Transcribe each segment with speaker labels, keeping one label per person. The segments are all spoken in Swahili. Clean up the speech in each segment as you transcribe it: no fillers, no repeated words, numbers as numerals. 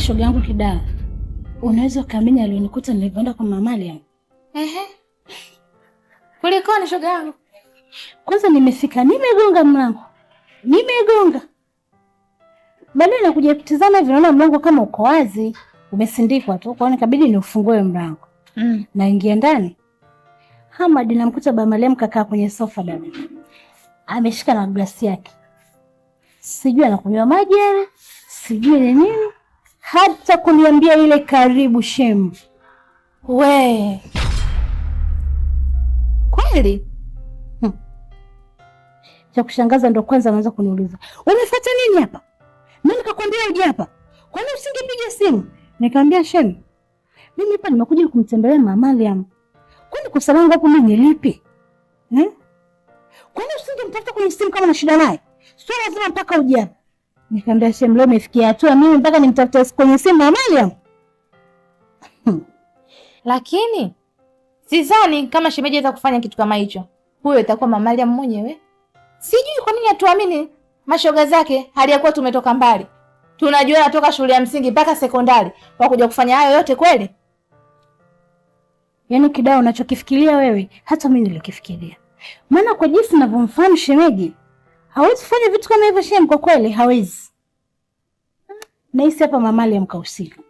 Speaker 1: Shoga yangu Kidaa, unaweza ukaamini alionikuta nilivyoenda kwa mama Mariam?
Speaker 2: Ehe. Kulikoni shoga yangu?
Speaker 1: Kwanza nimefika, nimegonga mlango. Nimegonga. Baadaye nakuja kutizama hivi naona mlango kama uko wazi, umesindikwa tu. Kwa hiyo nikabidi niufungue mlango. Naingia ndani. Hamad namkuta Baba Mariam kakaa kwenye sofa dada. Ameshika na glasi yake. Sijui anakunywa maji yale, sijui ni nini. Hata kuniambia ile karibu shemu.
Speaker 2: We. Kweli?
Speaker 1: Cha kushangaza ndo kwanza anaanza kuniuliza, "Umefuata nini hapa? Mimi nikakwambia uje hapa. Kwa nini usingepiga simu?" Nikamwambia shemu, mimi hapa nimekuja kumtembelea Mama Mariam. Kwani kosa langu hapo mimi ni lipi? Kwani usingemtafuta kwenye simu kama na shida naye? Sio lazima mpaka uje hapa. Nikamwambia shemu, leo imefikia hatua mimi mpaka nimtafute kwenye simu Mama Mariam.
Speaker 2: Lakini sidhani kama shemeji anaweza kufanya kitu kama hicho. Huyo itakuwa Mama Mariam mwenyewe. Sijui kwa nini hatuamini mashoga zake, hali ya kuwa tumetoka mbali. Tunajua natoka shule ya msingi mpaka sekondari, kwa kuja kufanya hayo yote kweli?
Speaker 1: Yaani Kidao, unachokifikiria wewe hata mimi nilikifikiria. Maana kwa jinsi ninavyomfahamu shemeji, hawezi kufanya vitu kama hivyo shem, kwa kweli hawezi. Nahisi hapa Mama Mariam kahusika.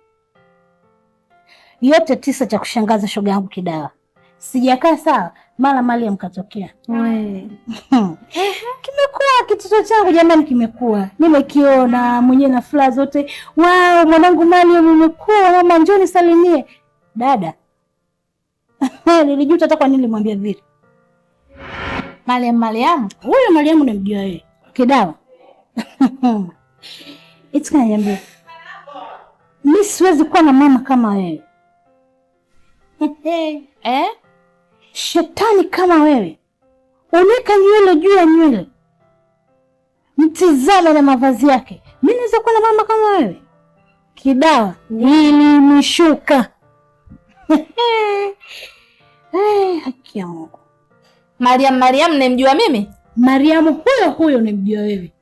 Speaker 1: Yote tisa, cha kushangaza shoga yangu Kidawa, sijakaa sawa, mara Mariam katokea.
Speaker 2: We.
Speaker 1: Kimekuwa kitoto changu jamani, kimekuwa. Nimekiona mwenyewe na furaha zote. Wow, mwanangu Mariam umekuwa, mama njoo nisalimie. Dada. Nilijuta hata kwa nini nilimwambia vile.
Speaker 2: Mariam, Mariam?
Speaker 1: Huyo Mariam unamjua wewe. Kidawa. Eti kaniambia, mimi siwezi kuwa na mama kama wewe.
Speaker 2: Eh?
Speaker 1: Shetani kama wewe. Unaweka nywele juu ya nywele. Mtizame na mavazi yake. Mimi naweza kuwa na mama kama wewe? Kidawa, nilimshuka. Haki ya Mungu.
Speaker 2: Mariam, Mariam nemjua mimi?
Speaker 1: Mariam huyo huyo nemjua wewe.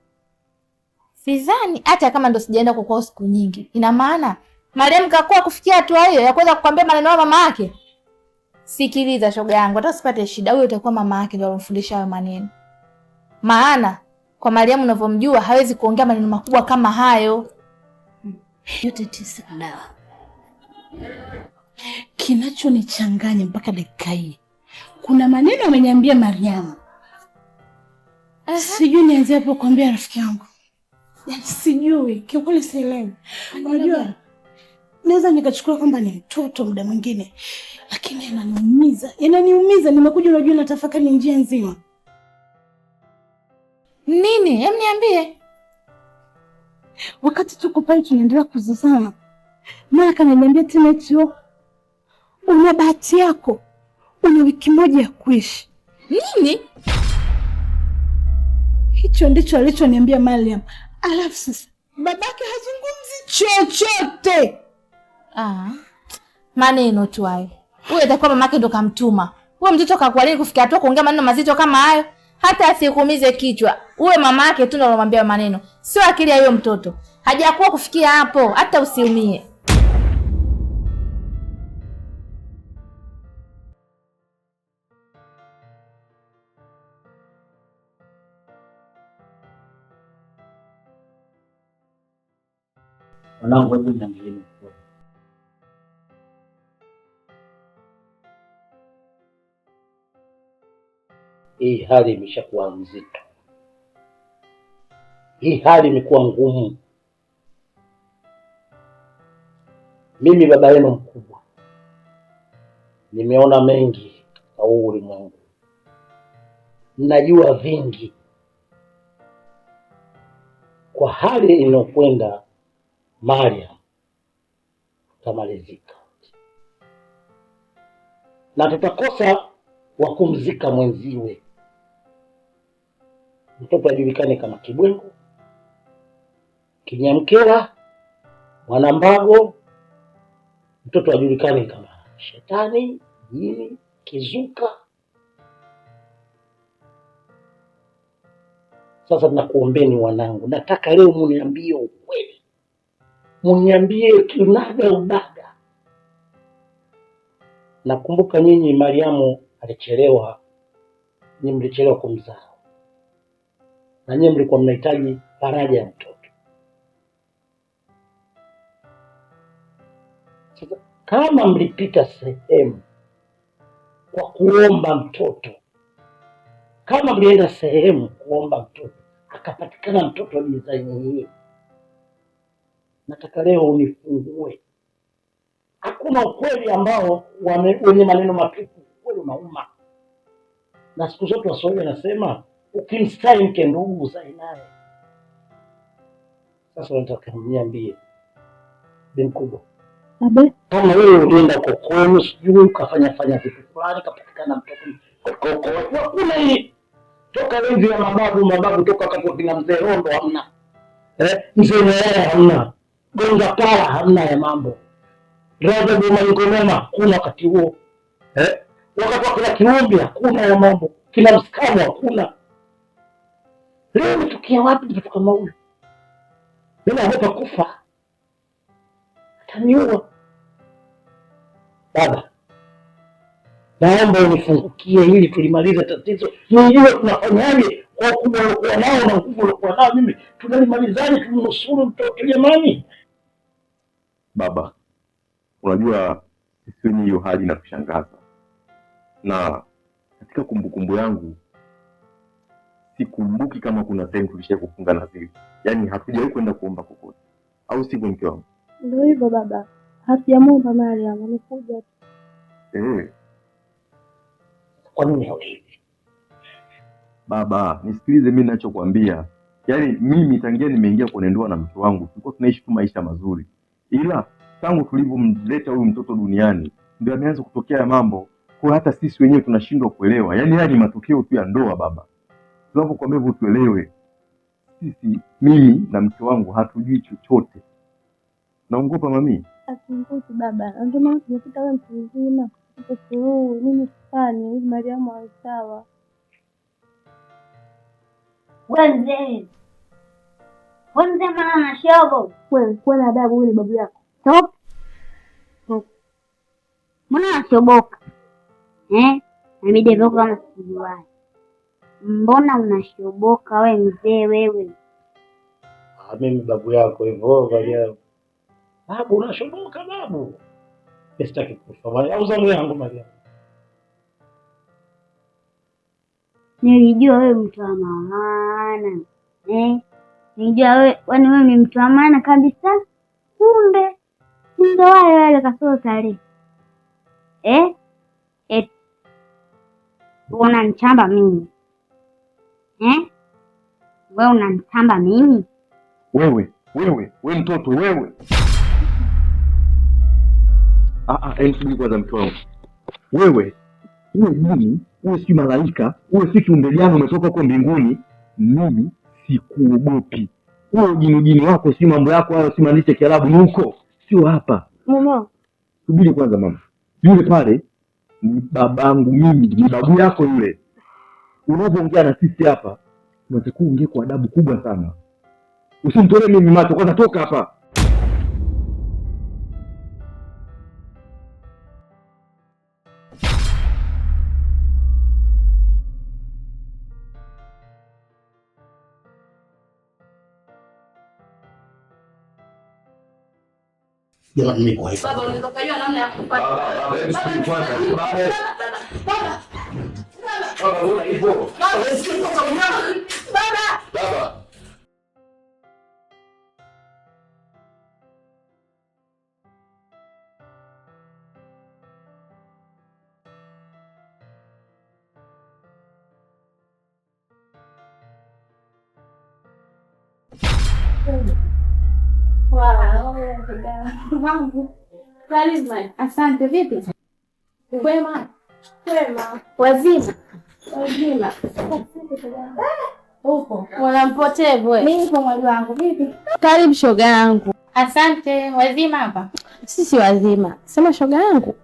Speaker 2: Sidhani hata kama ndo sijaenda kwa kwao siku nyingi. Ina maana Mariam kakua kufikia hatua hiyo ya kuweza kukwambia maneno ya mama yake. Sikiliza shoga yangu, hata usipate shida, huyo itakuwa mama yake ndio alomfundisha hayo maneno. Maana kwa Mariam unavyomjua hawezi kuongea maneno makubwa kama hayo.
Speaker 1: Yote tisa dawa. Kinachonichanganya mpaka dakika hii, kuna maneno ameniambia Mariam. Sijui nianzie hapo kuambia rafiki yangu. Yaani sijui, kiukweli sielewi. Unajua naweza nikachukua kwamba ni mtoto muda mwingine, lakini ananiumiza. Inaniumiza, nimekuja unajua natafakari njia nzima.
Speaker 2: Nini? Hem niambie.
Speaker 1: Wakati tuko pale tunaendelea kuzozana, mara kaniambia tena eti una bahati yako, una wiki moja ya kuishi.
Speaker 2: Nini?
Speaker 1: Hicho ndicho alichoniambia Mariam. Alafu sasa babake hazungumzi chochote.
Speaker 2: Maneno tu hayo. Huyo atakuwa mamake ndo kamtuma. Huyo mtoto kakuwa lini kufikia hatua kuongea maneno mazito kama hayo? Hata asikuumize kichwa. Huyo mamake tu ndo alomwambia maneno. Sio akili ya huyo mtoto. Hajakuwa kufikia hapo, hata usiumie.
Speaker 3: Mwanangu, hebu niangalie. Hii hali imeshakuwa nzito, hii hali imekuwa ngumu. Mimi baba yenu mkubwa nimeona mengi katika huu ulimwengu, najua vingi. Kwa hali inayokwenda Mariam tutamalizika na tutakosa wa kumzika mwenziwe. Mtoto ajulikane kama Kibwengo, Kinyamkela, Mwanambago. Mtoto ajulikane kama Shetani, Jini, Kizuka. Sasa nakuombeni wanangu, nataka leo muniambie ukweli. Muniambie kinaga ubaga. Nakumbuka nyinyi Mariamu alichelewa, nyinyi mlichelewa kumzaa. Na nyinyi mlikuwa mnahitaji faraja ya mtoto. Sasa kama mlipita sehemu kwa kuomba mtoto, kama mlienda sehemu kuomba mtoto, akapatikana mtoto wa design hii, nataka leo unifungue. Hakuna ukweli ambao wenye maneno matupu, ukweli unauma. Na siku zote Waswahili wanasema ukimstai mke ndugu uzae naye. Sasa nataka mniambie, bi mkubwa, kama wewe ulienda kokoni sijui ukafanya fanya vitu fulani kapatikana mtoto kokoko, hakuna hii toka enzi ya mababu toka wakati wa kina mzee Rondo hamna, mzee Nyerere hamna, Gonga Pala hamna ya mambo, Rajabu Maingomema hakuna wakati huo, wakati wa kina Kiumbi hakuna ya mambo, kina Msikamu hakuna. Leo umetokea wapi mtoto kama huyu? Mimi naogopa kufa, ataniua. Baba, naomba unifungukie ili tulimalize tatizo. Nijue tunafanyaje kwa ukubwa uliokuwa nao na nguvu uliokuwa nao, mimi tunalimalizaje, tumnusuru mtoto jamani.
Speaker 4: Baba, unajua sisi wenyewe hiyo hali inatushangaza, na katika kumbukumbu yangu sikumbuki kama kuna sehemu tulishawahi kufunga nadhiri. Yaani hatujawahi kwenda kuomba kokote, au sivyo mke wangu?
Speaker 5: Ndio hivyo baba, hatujamuomba Mariam, amekuja tu.
Speaker 3: Kwa nini haulipi?
Speaker 4: Baba, nisikilize mimi ninachokuambia. Yaani mimi tangia nimeingia kwenye ndoa na mke wangu tulikuwa tunaishi tu maisha mazuri, ila tangu tulivyomleta huyu mtoto duniani ndio ameanza kutokea mambo. Kwa hata sisi wenyewe tunashindwa kuelewa. Yaani haya ni matokeo tu ya ndoa baba. Tunapokuambia hivyo tuelewe. Sisi, mimi na mke wangu hatujui chochote. Naongopa mami.
Speaker 5: Atunguki baba, ndio maana tumekuta wewe mtu mzima, uko suluhu, nini tufanye ili Mariamu awe sawa.
Speaker 6: Wewe mzee, wewe mzee, mwana na shobo.
Speaker 5: Wewe kuwa na adabu, huyu ni babu yako.
Speaker 6: Stop. Mbona unashoboka? Na midevu kama sijuani. Mbona unashoboka we mzee wewe?
Speaker 3: Mimi babu yako hivyo Mariamu. Babu unashoboka babu. Sitaki kufa. Au zamu yangu Mariamu.
Speaker 6: Nilijua wewe mtu wa maana. Nilijua wewe, yaani wewe ni mtu wa maana kabisa. Kumbe ndo wale wale kasoro tarehe. Unanichamba mimi. Wewe unanichamba mimi?
Speaker 4: Wewe, wewe mtoto wewe. Subiri kwanza mke wangu. Wewe, uwe jini, uwe si malaika, uwe si kiumbe gani umetoka huko mbinguni, mimi sikuogopi. Uwe ujini wako, si mambo yako hayo, si maandishi ya Kiarabu ni huko, sio hapa.
Speaker 5: Mama,
Speaker 4: subiri kwanza mama. Yule pale ni babangu mimi, ni babu yako yule. Unapoongea na sisi hapa, unatakiwa uongee kwa adabu kubwa sana. Usimtolee mimi macho, kwanza toka hapa.
Speaker 3: Jamani, mimi kwa hivyo.
Speaker 2: Baba, unaweza kujua namna ya kupata.
Speaker 4: Baba, hebu subiri kwanza. Baba. Baba, mbona hivyo?
Speaker 2: Baba.
Speaker 4: Baba.
Speaker 2: Wow. Karibu. Asante, vipi? Kwema. Kwema. Wazima. Wazima. Upo. Mwanampotevu wewe. Mimi nipo mwali wangu, vipi?
Speaker 1: Karibu shoga yangu.
Speaker 2: Asante, wazima hapa?
Speaker 1: Sisi wazima. Sema shoga yangu.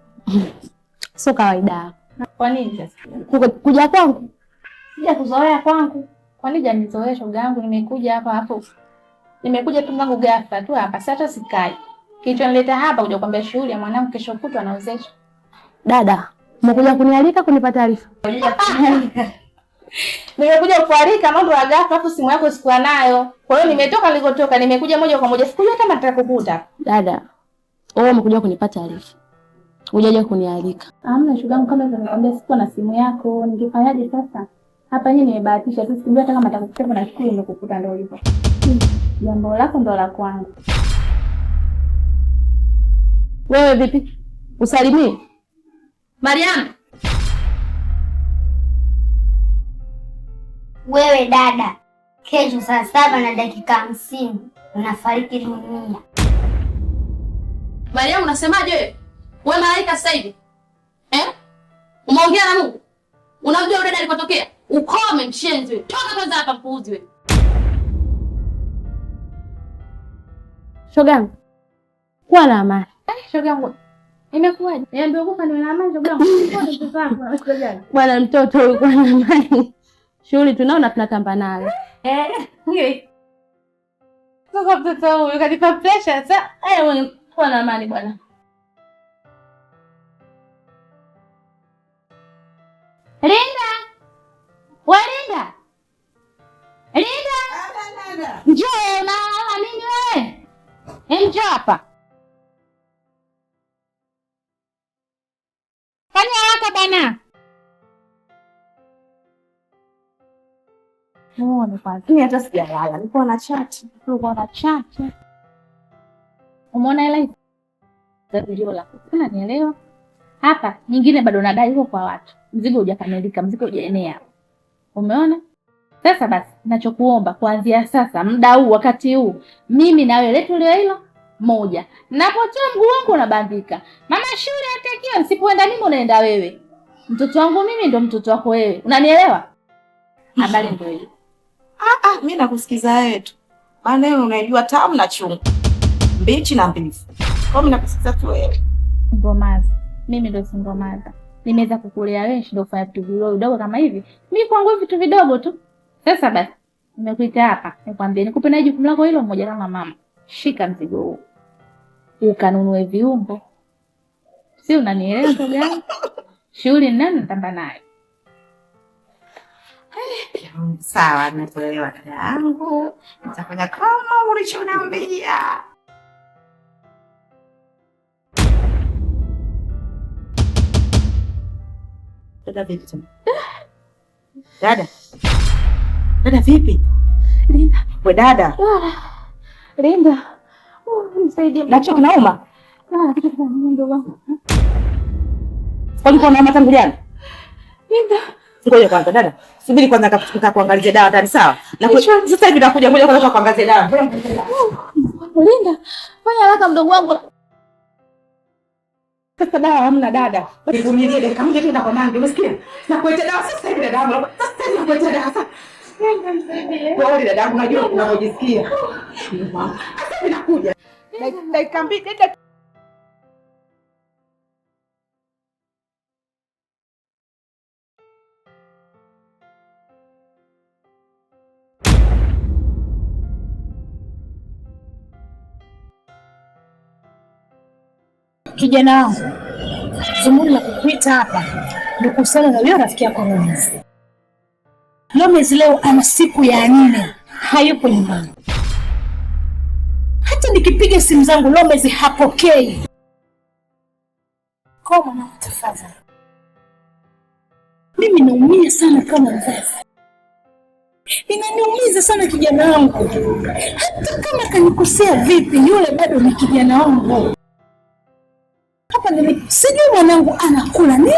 Speaker 1: Sio kawaida.
Speaker 2: Kwa nini sasa?
Speaker 1: Kuja kwangu?
Speaker 2: Sija kuzoea kwangu. Kwa nini hujanizoea shoga yangu? Nimekuja hapa hapo. Nimekuja tu mwangu ghafla tu hapa, sasa sikai. Kilichonileta hapa kuja kuambia shughuli ya mwanangu kesho kutwa anaozesha.
Speaker 5: Dada, umekuja kunialika kunipa taarifa?
Speaker 2: Nimekuja kualika mambo ya ghafla, afu simu yako sikuwa nayo. Kwa hiyo nimetoka nilikotoka, nimekuja moja kwa moja. Sikujua kama nitakukuta.
Speaker 5: Dada, wewe umekuja kunipa taarifa. Hujaja kunialika.
Speaker 2: Hamna shoga yangu, kama nilivyokuambia sikuwa na simu yako, ningefanyaje sasa? Hapa nyinyi nimebahatisha tu, sikujua hata kama nitakukuta, na nashukuru nimekukuta ndio hivyo. Jambo lako ndo la kwangu.
Speaker 5: Wewe vipi? Usalimie? Mariam.
Speaker 6: Wewe dada, kesho 7:50 unafariki dunia.
Speaker 5: Mariam, unasemaje wewe? Wewe malaika sasa hivi? Eh? Umeongea na Mungu? Unamjua dada alipotokea? Ukome mshenzi wewe. Toka kwanza hapa mpuuzi wewe. Shogangu, kuwa na amani.
Speaker 2: Shogangu, imekuwaje? Niambie kufa niwe na amani shogangu.
Speaker 5: Bwana mtoto huyu, kuwa na amani. Shughuli tunaona tunatamba nayo.
Speaker 2: Sasa mtoto huyu kanipa pressure sasa.
Speaker 5: Wewe kuwa na amani bwana.
Speaker 2: Linda. Wewe Linda. Linda. Njoo na nini wewe? Njoo hapa. Fanya haraka bwana. Muone kwanza.
Speaker 7: Mimi hata sijalala, nilikuwa na chat.
Speaker 2: Nilikuwa na chat. Umeona hela hizi? Ndio la. Unanielewa? Hapa nyingine bado nadai huko kwa watu. Mzigo hujakamilika, mzigo hujaenea. Umeona? Sasa basi, ninachokuomba kuanzia sasa, muda huu, wakati huu, mimi na wewe letu leo hilo moja. Napotoa mguu wangu unabandika. Mama shule atakiwa, nisipoenda mimi unaenda wewe. Mtoto wangu mimi ndo mtoto wako wewe. Unanielewa? Habari ndio hiyo.
Speaker 7: Mimi nakusikiza wewe tu. Maana wewe unajua tamu na chungu. Mbichi na mbivu. Kwa mimi nakusikiza tu wewe.
Speaker 2: Ngomaza. Mimi ndo singomaza. Nimeweza kukulea wewe, ndio kufanya vitu vidogo kama hivi. Mimi kwangu vitu vidogo tu. Sasa basi, nimekuita hapa nikwambie nikupe na jukumu lako hilo moja kama mama. Shika mzigo huu. Ukanunue viungo. Si unanielewa ndugu yangu? Shughuli nani natamba nayo?
Speaker 7: Sawa, nimekuelewa dada yangu. Nitafanya kama ulichoniambia. Dada vipi tena? Dada. Dada vipi?
Speaker 2: Linda.
Speaker 7: We dada.
Speaker 2: Linda. Nisaidie.
Speaker 7: Nacho kinauma?
Speaker 2: Kitu kinauma ndugu wangu.
Speaker 7: Ulikuwa unauma tangu jana?
Speaker 2: Linda.
Speaker 7: Ngoja kwanza dada. Subiri kwanza nikakuangalizie dawa ndani, sawa? Na sasa hivi nakuja, ngoja kwanza nikakuangalizie dawa.
Speaker 2: Linda, fanya haraka mdogo wangu.
Speaker 7: Sasa dawa hamna dada. Nivumilie dakika moja tu kwa mangi, umesikia? Nakuletea dawa sasa hivi dada yangu. Sasa hivi nakuletea dawa sasa.
Speaker 2: Linda, nisaidie.
Speaker 7: Pole dada yangu, najua unavyojisikia. Sasa hivi nakuja. Dakika mbili dada.
Speaker 1: Kijana wangu, dhumuni la kukuita hapa ni kuhusiana na yule rafiki yako Gomez. Gomez leo ana siku ya 4 hayupo nyumbani. Hata nikipiga simu zangu Gomez hapokei. Kwa mwanangu, tafadhali, mimi naumia sana kama mzazi. Inaniumiza sana kijana wangu. Hata kama kanikosea vipi, yule bado ni kijana wangu. Hapa sijui mwanangu anakula nini,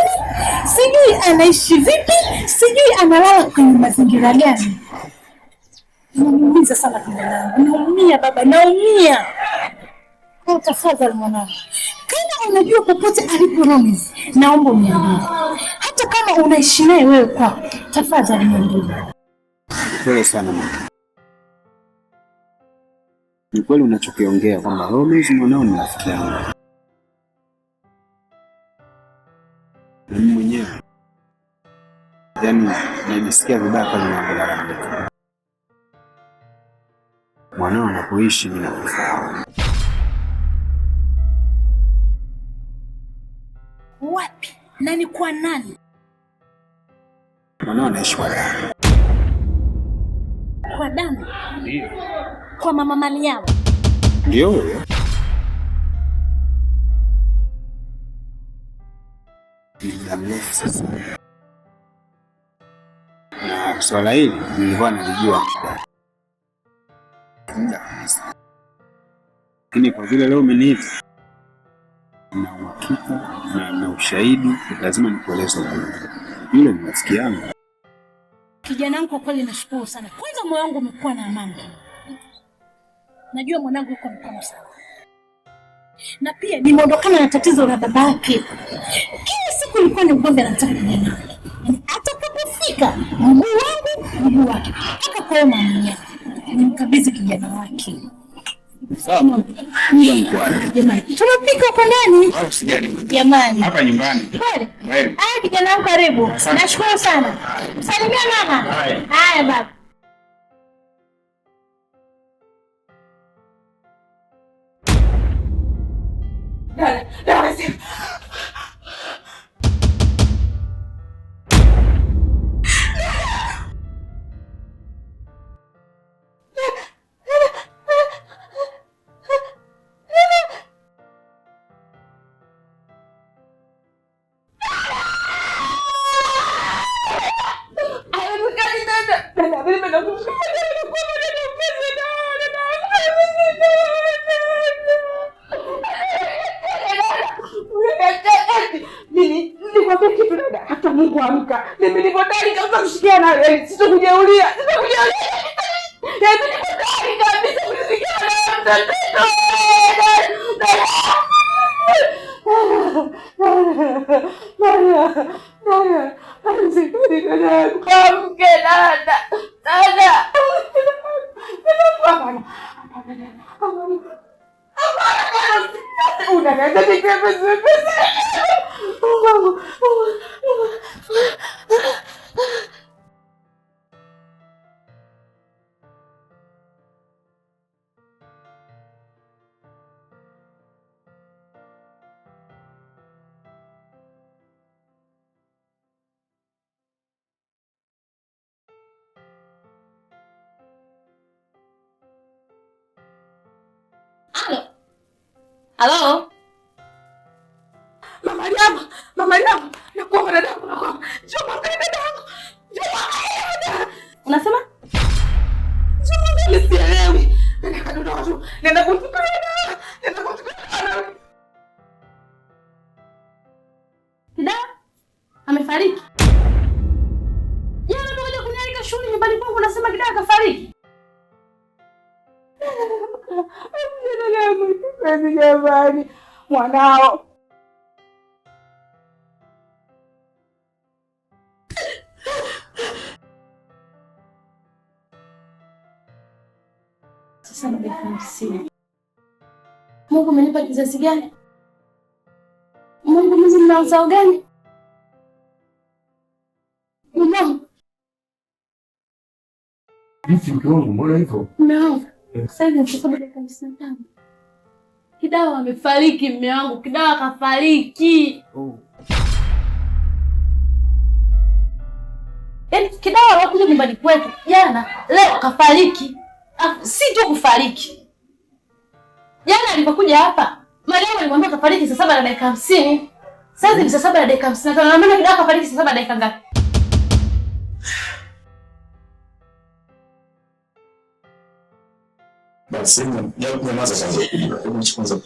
Speaker 1: sijui anaishi vipi, sijui analala kwenye mazingira gani. Inaniumiza sana kijana wangu. Naumia baba, naumia. Kwa tafadhali mwanangu, kama unajua popote alipo Gomez, naomba uniambie. Hata kama unaishi naye wewe kwako, tafadhali niambie.
Speaker 8: Pole sana mama. Ni kweli unachokiongea kwamba Gomez mwanao ni rafiki yangu. Na mimi mwenyewe yaani najisikia vibaya pale ninapolalamika. Mwanao anapenda Anapoishi mimi nafahamu.
Speaker 1: Wapi? Na ni kwa nani?
Speaker 8: Mwanao anaishi kwa Dana.
Speaker 1: Kwa Dana?
Speaker 8: Ndio.
Speaker 1: Kwa mama Mariamu?
Speaker 8: Ndio huyo. Ni muda mrefu sasa. Na swala hili nilikuwa nalijua muda kabisa. Lakini kwa vile leo umeniita, na uhakika na ushahidi, lazima nikueleze ukweli. Yule ni rafiki yangu.
Speaker 1: Kijana wangu, kwa kweli nashukuru sana. Kwanza moyo wangu umekuwa na amani. Najua mwanangu yuko mkono sana. Na pia nimeondokana na tatizo la babake. Kila siku nilikuwa ni ugomvi anataka kijana wake. Yaani atakapofika mguu wangu mguu wake. Mpaka kwa mama mwenyewe. Nimkabidhi kijana wake.
Speaker 8: Sawa.
Speaker 1: Jamani, tunapika huko ndani.
Speaker 8: Usijali.
Speaker 1: Jamani.
Speaker 8: Hapa nyumbani.
Speaker 1: Kweli?
Speaker 8: Kweli.
Speaker 1: Haya kijana wangu, karibu. Nashukuru sana. Salimia mama. Haya baba.
Speaker 7: Dada, dada. Mungu amka. Mimi niko tayari kabisa kushikiana na wewe. Sitokujeulia. Sitokujeulia. Yaani niko tayari kabisa kushikiana na mtoto. Maria, Maria, amke dada. Dada. Hapana. Hapana. Hapana. Unaniacha nikiwa vizuri. Mungu.
Speaker 5: Halo?
Speaker 7: Mama Mariamu, Mama Mariamu, nakuomba dadangu, nakuomba. Njoo mwangalie dadangu. Njoo mwangalie dada.
Speaker 5: Unasema?
Speaker 7: Njoo mwangalie, sielewi. Nenda kadondoka tu. Nenda kumchukua dada. Nenda kumchukua dada.
Speaker 5: Kidawa amefariki. Jana umekuja kunialika shughuli nyumbani kwangu unasema Kidawa kafariki.
Speaker 7: Jamani, mwanao.
Speaker 5: Sasa na dakika 50. Mungu amenipa kizazi gani? Mungu mimi nina uzao gani? Mungu.
Speaker 4: Vipi mke wangu, mbona hivyo?
Speaker 5: Mume wangu. Sasa hivi ni dakika 55. Kidawa amefariki mume wangu, Kidawa kafariki.
Speaker 4: Oh.
Speaker 5: Yaani Kidawa alikuja nyumbani kwetu jana, leo kafariki. Si tu kufariki. Jana alipokuja hapa, Mariamu alimwambia kafariki saa 7:50. Sasa ni saa 7:55. Na maana Kidawa kafariki saa 7 dakika ngapi?
Speaker 9: Basi nyamaza kwanza. Hebu kwanza.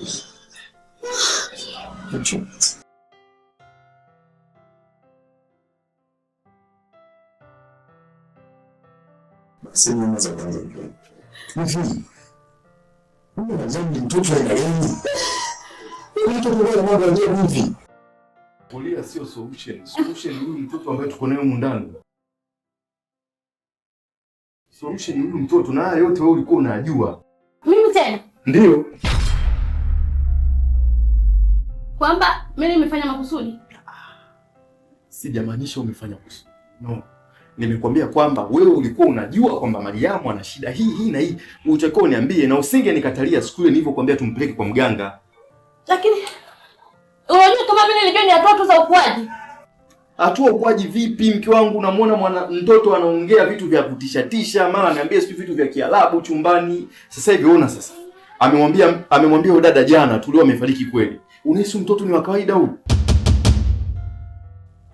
Speaker 9: Basi nyamaza kwanza. Hivi huyu nadhani mtoto aina gani? Mtoto mmoja mambo ya hivi.
Speaker 4: Kulia sio solution. Solution ni huyu mtoto ambaye tuko naye humu ndani. Solution ni huyu mtoto, na haya yote wewe ulikuwa unajua.
Speaker 5: Mimi tena?
Speaker 4: Ndio.
Speaker 5: Kwamba mimi nimefanya makusudi?
Speaker 4: Sijamaanisha umefanya kusudi. No. Nimekuambia kwamba wewe ulikuwa unajua kwamba Mariamu ana shida hii hii na hii. Utakuwa uniambie na usingenikatalia siku ile nilivyokuambia tumpeleke kwa mganga.
Speaker 5: Lakini unajua kama mimi nilijua ni hatua tu za ukuaji.
Speaker 4: Hatua ukuaji vipi mke wangu? Unamuona mwana mtoto anaongea vitu vya kutisha tisha, mara ananiambia sijui vitu vya Kiarabu chumbani. Sasa hivi ona sasa. Amemwambia huyo dada jana tulio amefariki kweli. Unahisi mtoto ni wa kawaida huyu?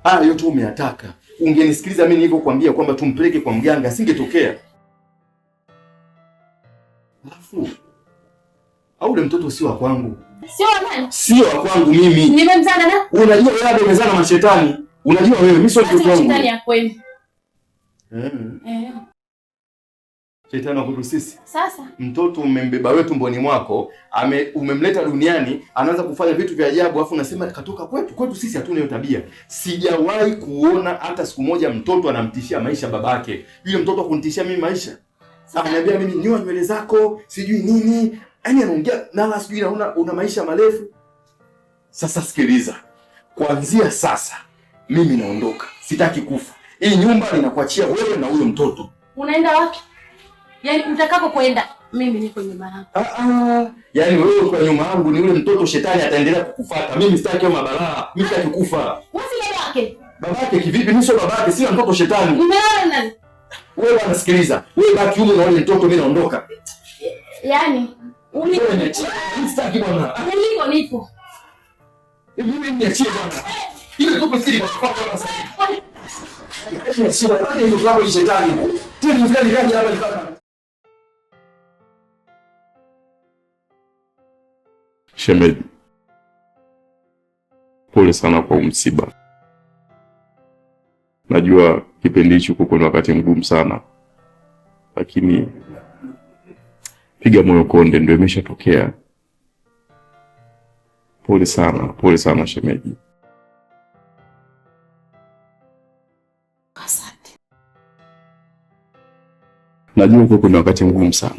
Speaker 4: Haya yote umeyataka. Ungenisikiliza mimi nilivyokuambia kwamba tumpeleke kwa mganga, singetokea. Alafu au ule mtoto sio wa kwangu.
Speaker 5: Sio wa nani?
Speaker 4: Sio wa kwangu mimi.
Speaker 5: Nimemzaa na?
Speaker 4: Unajua wewe bado umezaa na mashetani. Unajua wewe mimi sio mtoto wangu.
Speaker 5: Shetani ya kweli.
Speaker 4: Shetani wa kwetu sisi.
Speaker 5: Sasa
Speaker 4: mtoto umembeba wewe tumboni mwako, umemleta duniani, anaanza kufanya vitu vya ajabu afu unasema katoka kwetu. Kwetu sisi hatuna hiyo tabia. Sijawahi kuona hata siku moja mtoto anamtishia maisha babake. Yule mtoto kunitishia mimi maisha. Ananiambia mimi nyoa nywele zako, sijui nini. Yaani anaongea nala sijui naona una maisha marefu. Sasa sikiliza. Kuanzia sasa mimi naondoka. Sitaki kufa. Hii nyumba ninakuachia wewe na huyo mtoto.
Speaker 5: Unaenda wapi? Yaani utakako kwenda, mimi niko nyuma yako.
Speaker 4: Yaani wewe kwa nyuma yangu ni yule mtoto shetani ataendelea kukufuata. Mimi sitaki hayo mabalaa. Mimi sitaki kufa.
Speaker 5: Wewe si babake.
Speaker 4: Babake kivipi? Mimi sio babake, sina mtoto shetani.
Speaker 5: Umeona nani?
Speaker 4: Wewe bwana sikiliza. Wewe baki huko na yule mtoto, mimi naondoka.
Speaker 5: Yaani
Speaker 4: mimi sitaki bwana.
Speaker 5: Niliko nipo.
Speaker 4: Mimi niachie bwana. Ile mtoto siri kwa sababu sasa. Niachie bwana. Ndio kwa shetani. Tena mfika kaja hapa nikaka.
Speaker 10: Shemeji, pole sana kwa msiba. Najua kipindi hicho kuko ni wakati mgumu sana, lakini piga moyo konde, ndio imeshatokea. Pole sana shemeji.
Speaker 5: Asante.
Speaker 10: Najua kuko ni wakati mgumu sana.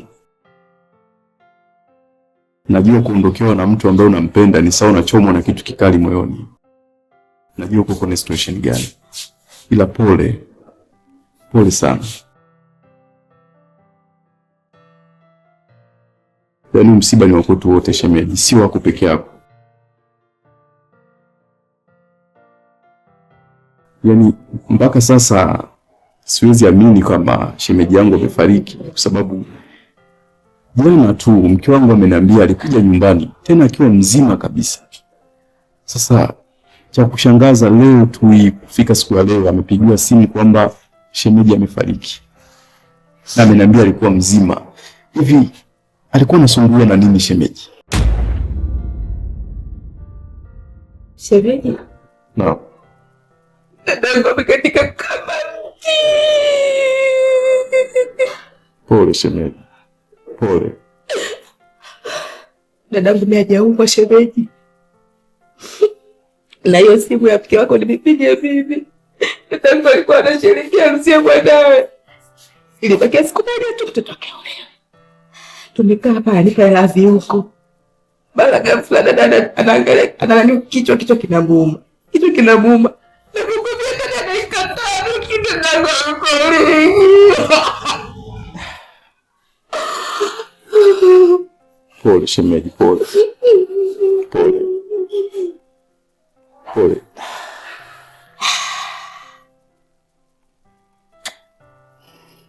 Speaker 10: Najua kuondokewa na mtu ambaye unampenda ni sawa unachomwa na kitu kikali moyoni. Najua uko kwenye situation gani. Ila pole. Pole sana. Yaani msiba ni wako wote shemeji, si wako peke yako. Yaani mpaka sasa siwezi amini kwamba shemeji yangu amefariki kwa sababu jana tu mke wangu ameniambia alikuja nyumbani tena akiwa mzima kabisa. Sasa cha kushangaza leo tu kufika siku ya leo amepigiwa simu kwamba shemeji amefariki. Na ameniambia alikuwa mzima. Hivi alikuwa anasumbuliwa na nini shemeji?
Speaker 7: Shemeji?
Speaker 10: Naam.
Speaker 7: Dadangu amekatika kama mti.
Speaker 10: Pole shemeji. Pole.
Speaker 7: Dadangu mimi hajaumwa shemeji. Na hiyo simu ya mke wako nimepiga mimi. Dadangu alikuwa anasherehekea harusi ya mwanawe. Ilibakia siku moja tu mtoto akaolewa. Tumekaa hapa anipa hela viuko. Mara ghafla dada anaangalia anani kichwa kinamuuma. Kichwa kinamuuma. Na Mungu pia dada ikataa kitu dadangu
Speaker 10: Pole shemeji, pole. Pole. Pole.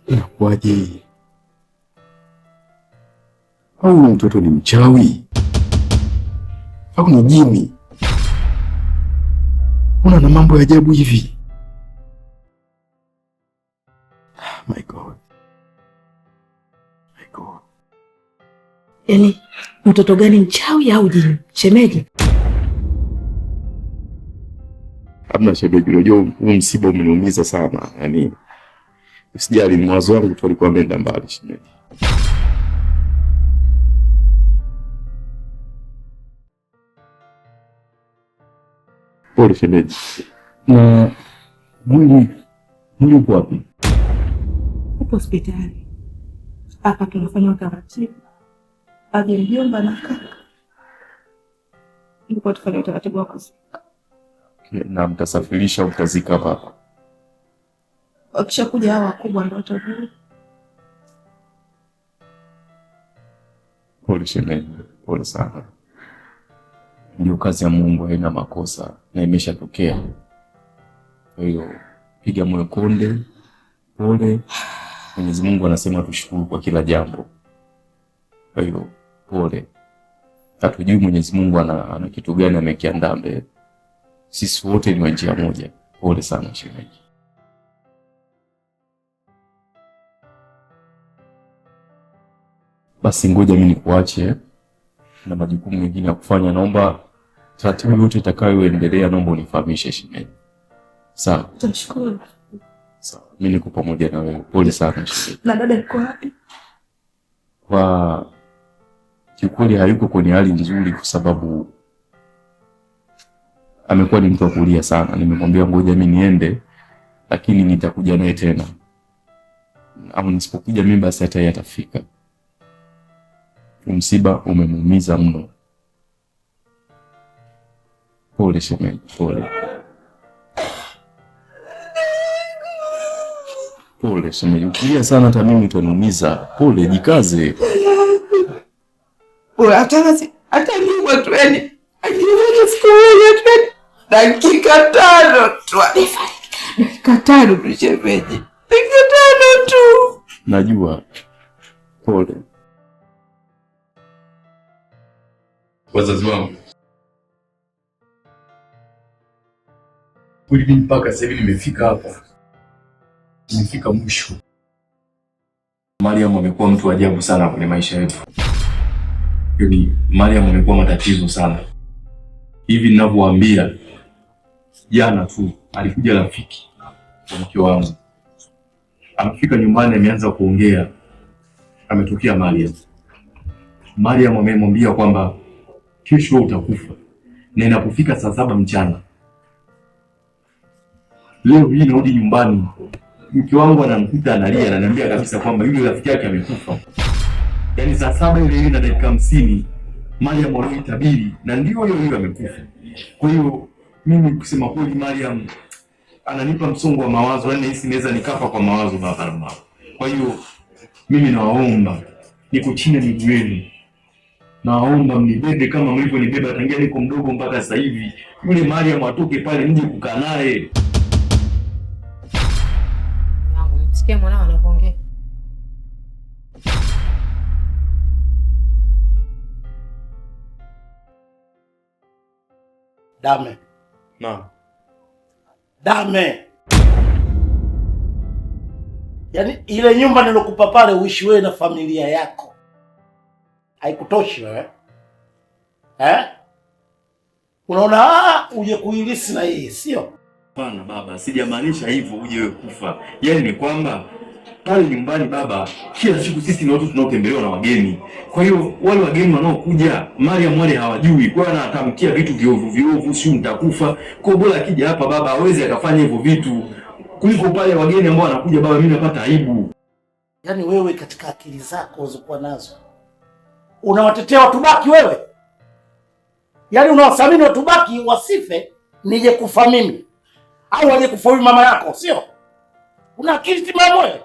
Speaker 10: Inakuwaje? Au mtoto ni mchawi? Au ni jini? Una na mambo ya ajabu hivi? My God. My God.
Speaker 7: Yaani mtoto gani mchawi au jini? Shemeji?
Speaker 10: Hamna shemeji, unajua huu msiba umeniumiza sana. Yaani usijali, mwazo wangu tu alikuwa ameenda mbali shemeji. Pole shemeji. Na mwili uko wapi?
Speaker 7: Upo hospitali. Hapa tunafanya utaratibu. Aje mjomba na kaka. Ndipo tufanye utaratibu wa kuzika.
Speaker 10: Na mtasafirisha mtazika hapa hapa?
Speaker 7: Wakishakuja hawa wakubwa ndio watajua.
Speaker 10: Pole shemeji, pole sana. Ndio kazi ya Mungu, haina makosa na imeshatokea. Kwa hiyo piga moyo konde, pole. Mwenyezi Mungu anasema tushukuru kwa kila jambo. Kwa hiyo pole. Hatujui Mwenyezi Mungu ana kitu gani amekiandaa mbele. Sisi wote ni wa njia moja. Pole sana shemeji. Basi ngoja mimi nikuache na majukumu mengine ya kufanya. Naomba taratibu yote itakayoendelea naomba unifahamishe shemeji. Sawa.
Speaker 7: Tunashukuru.
Speaker 10: Sawa. Mimi niko pamoja na wewe. Pole sana shemeji.
Speaker 7: Na dada yuko wapi?
Speaker 10: Kwa kiukweli hayuko kwenye hali nzuri kwa sababu amekuwa ni mtu wa kulia sana. Nimemwambia ngoja mimi niende, lakini nitakuja naye tena. Au nisipokuja mimi basi hata yeye atafika. Msiba umemuumiza mno. Pole shemeji, pole. Pole shemeji, ukilia sana hata mimi utaniumiza. Pole, jikaze.
Speaker 7: Bora hata nyuma tu yani. Akiona siku moja tu yani. Dakika 5 tu. Dakika 5 tu shemeji. Dakika 5 tu.
Speaker 10: Najua. Pole. Wazazi wangu, kweli mimi mpaka sasa hivi nimefika hapa, nimefika mwisho. Mariam amekuwa mtu ajabu sana kwenye maisha yetu. Yaani Mariam amekuwa matatizo sana. Hivi ninavyowaambia, jana tu alikuja rafiki wa mke wangu. Amefika nyumbani ameanza kuongea. Ametokea Mariam. Mariam amemwambia kwamba kesho utakufa na inapofika saa 7 mchana. Leo hii narudi nyumbani, mke wangu anamkuta analia, ananiambia kabisa kwamba yule rafiki yake amekufa. Yaani saa 7 ile ile na dakika 50 Mariam aliitabiri na ndio hiyo hiyo amekufa. Kwa hiyo mimi kusema kweli Mariam ananipa msongo wa mawazo, yaani nahisi naweza nikafa kwa mawazo baba na mama. Kwa hiyo mimi nawaomba, niko chini ya miguu yenu. Naomba mnibebe kama mlivyonibeba tangia niko mdogo mpaka sasa hivi. Yule Mariam atoke pale nje kukaa naye.
Speaker 11: Msikie mwanao anapoongea.
Speaker 3: Dame.
Speaker 10: Naam.
Speaker 3: Dame. Yaani ile nyumba nilokupa pale uishi wewe na familia yako. Haikutoshi wewe. Eh? Unaona uje kuilisi na hii, sio?
Speaker 10: Hapana baba, sijamaanisha hivyo uje wewe kufa. Yaani ni kwamba pale nyumbani baba, kila siku sisi ni watu tunaotembelewa na wageni. Kwa hiyo wale wageni wanaokuja, Mariam wale hawajui, kwa hiyo anatamkia vitu viovu viovu, si mtakufa. Kwa bora akija hapa baba hawezi akafanya hivyo vitu. Kuliko pale wageni ambao wanakuja baba, mimi napata aibu.
Speaker 3: Yaani wewe katika akili zako ulizokuwa nazo unawatetea watu baki wewe? Yaani unawathamini watu baki wasife nije kufa mimi au waje kufa huyu mama yako, sio? Una akili timamu wewe?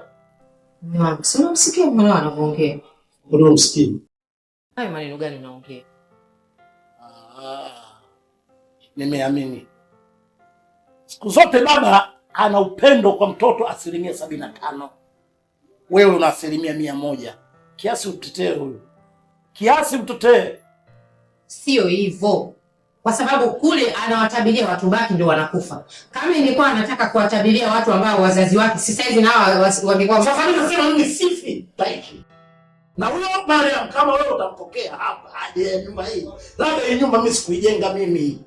Speaker 11: Mama, si unamsikia mwanao anaongea?
Speaker 3: Unamsikia?
Speaker 11: Hayo maneno gani unaongea?
Speaker 3: Nimeamini. Siku zote baba ana upendo kwa mtoto 75%. Wewe una 100%. Kiasi utetee huyu. Kiasi mtetee.
Speaker 11: Sio hivyo. Kwa sababu kule anawatabiria watu baki ndio wanakufa. Kama ingekuwa anataka kuwatabiria watu ambao wazazi wake si saizi na hawa wangekuwa.
Speaker 3: Sasa mimi nasema mimi sifi taiki. Na huyo Mariam kama wewe utampokea hapa aje nyumba hii. Labda hii nyumba mimi sikuijenga mimi.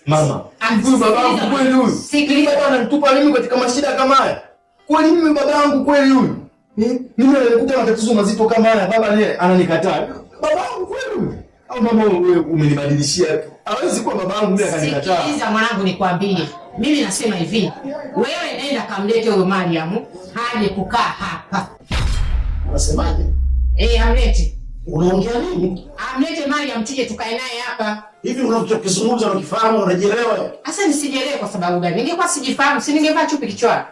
Speaker 9: Mama, huyu babangu kweli huyu.
Speaker 11: Sikiliza
Speaker 9: baba ananitupa mimi katika mashida kama haya. Kweli mimi babangu kweli huyu. Mimi nilikuta matatizo mazito kama haya, baba naye ananikataa. Babangu kweli huyu. Au mama wewe umenibadilishia. Hawezi kuwa babangu mimi akanikataa.
Speaker 11: Sikiliza mwanangu nikwambie. Mimi nasema hivi, wewe nenda kamlete huyo Mariam aje kukaa hapa.
Speaker 3: Unasemaje?
Speaker 11: Amlete.
Speaker 3: Unaongea nini?
Speaker 11: Amlete Mariam tuje tukae naye hapa.
Speaker 3: Hivi unachokizungumza unakifahamu, unajielewa?
Speaker 11: Sasa nisijielewe kwa sababu gani? Ningekuwa sijifahamu, si ningevaa chupi kichwani.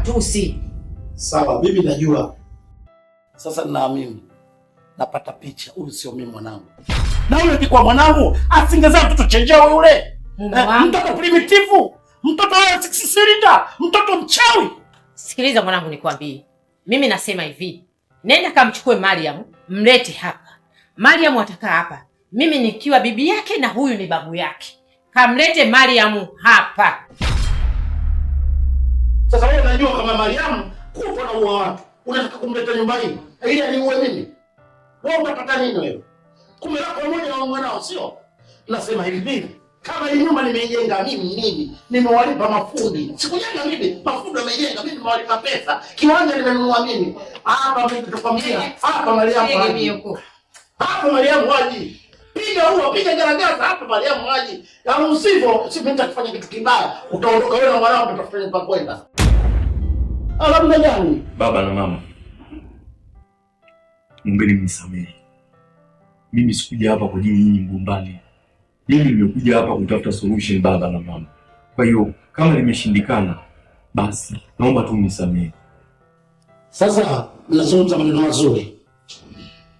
Speaker 11: matusi.
Speaker 3: Sawa, mimi najua. Sasa naamini. Napata picha, huyu sio mimi mwanangu. Na huyu angekuwa mwanangu, asingezaa mtoto chenjeo yule. Mtoto primitivu, mtoto wa six cylinder, mtoto mchawi.
Speaker 11: Sikiliza mwanangu nikwambie. Mimi nasema hivi. Nenda kamchukue Mariam, mlete hapa. Mariam atakaa hapa. Mimi nikiwa bibi yake na huyu ni babu yake. Kamlete Mariam hapa.
Speaker 3: Sasa wewe unajua kama Mariam kufa na uwa watu. Unataka kumleta nyumbani ili aniue mimi? Wewe unataka nini wewe? Kumbe lako mmoja na mwanao sio? Nasema hivi mimi, kama hii nyumba nimeijenga mimi, nimewalipa mafundi. Sikujenga mimi, mafundi wameijenga, mimi nimewalipa pesa. Kiwanja nimenunua mimi. Hapa mimi nitakwambia, hapa Mariam haji. Hapa Mariam haji. Piga huo, piga garagaza hapa Mariam haji. Kama usivyo, si mimi nitakufanya kitu kibaya. Utaondoka wewe na mwanao mtafanya pa kwenda. Alhamdulillah gani?
Speaker 10: Baba na mama, Mungu mnisamehe. Mimi sikuja hapa kwa ajili nyinyi mgombane. Mimi nimekuja hapa kutafuta solution baba na mama. Kwa hiyo kama nimeshindikana basi naomba tu mnisamehe.
Speaker 3: Sasa nazungumza maneno mazuri.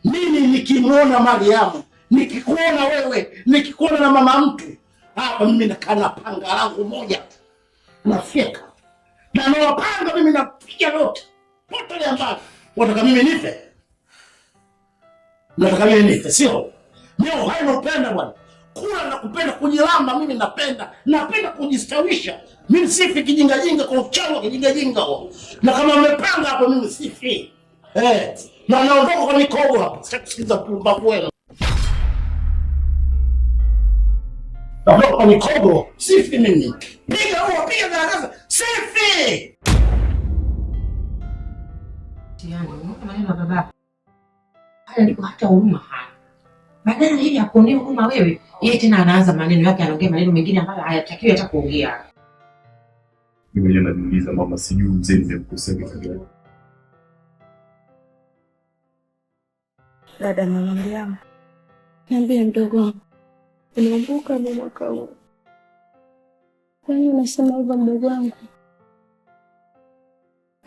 Speaker 3: Mimi nikimuona Mariamu, nikikuona wewe, nikikuona na mama mtu, hapa mimi nakaa na panga langu moja. Nafyeka. Na nawapanga mimi napiga lote. Pote ambalo wataka mimi nife. Nataka mimi nife, sio? Mimi uhai naupenda bwana. Kula na kupenda kujilamba mimi napenda. Napenda kujistawisha. Mimi sifi kijinga-jinga kwa uchawi wa kijinga-jinga huo. Na kama mmepanga hapo mimi sifi. Na naondoka kwa mikogo hapa. Sitaki kusikiliza pumbavu wenu. Naondoka kwa mikogo, sifi mimi. Piga huo, piga garagaza, sifi.
Speaker 11: Yaani, maneno ya baba. Haya ndipo hata huruma hana. Badala yeye akuonee huruma wewe, yeye tena anaanza maneno yake, anaongea maneno mengine ambayo hayatakiwi hata kuongea.
Speaker 10: Mimi mwenyewe najiuliza mama, sijui mzee nimemkosea kitu gani.
Speaker 7: Dada mama Mariam.
Speaker 1: Niambie mdogo wangu.
Speaker 7: Unakumbuka mwaka huu?
Speaker 1: Kwa nini unasema hivyo mdogo wangu?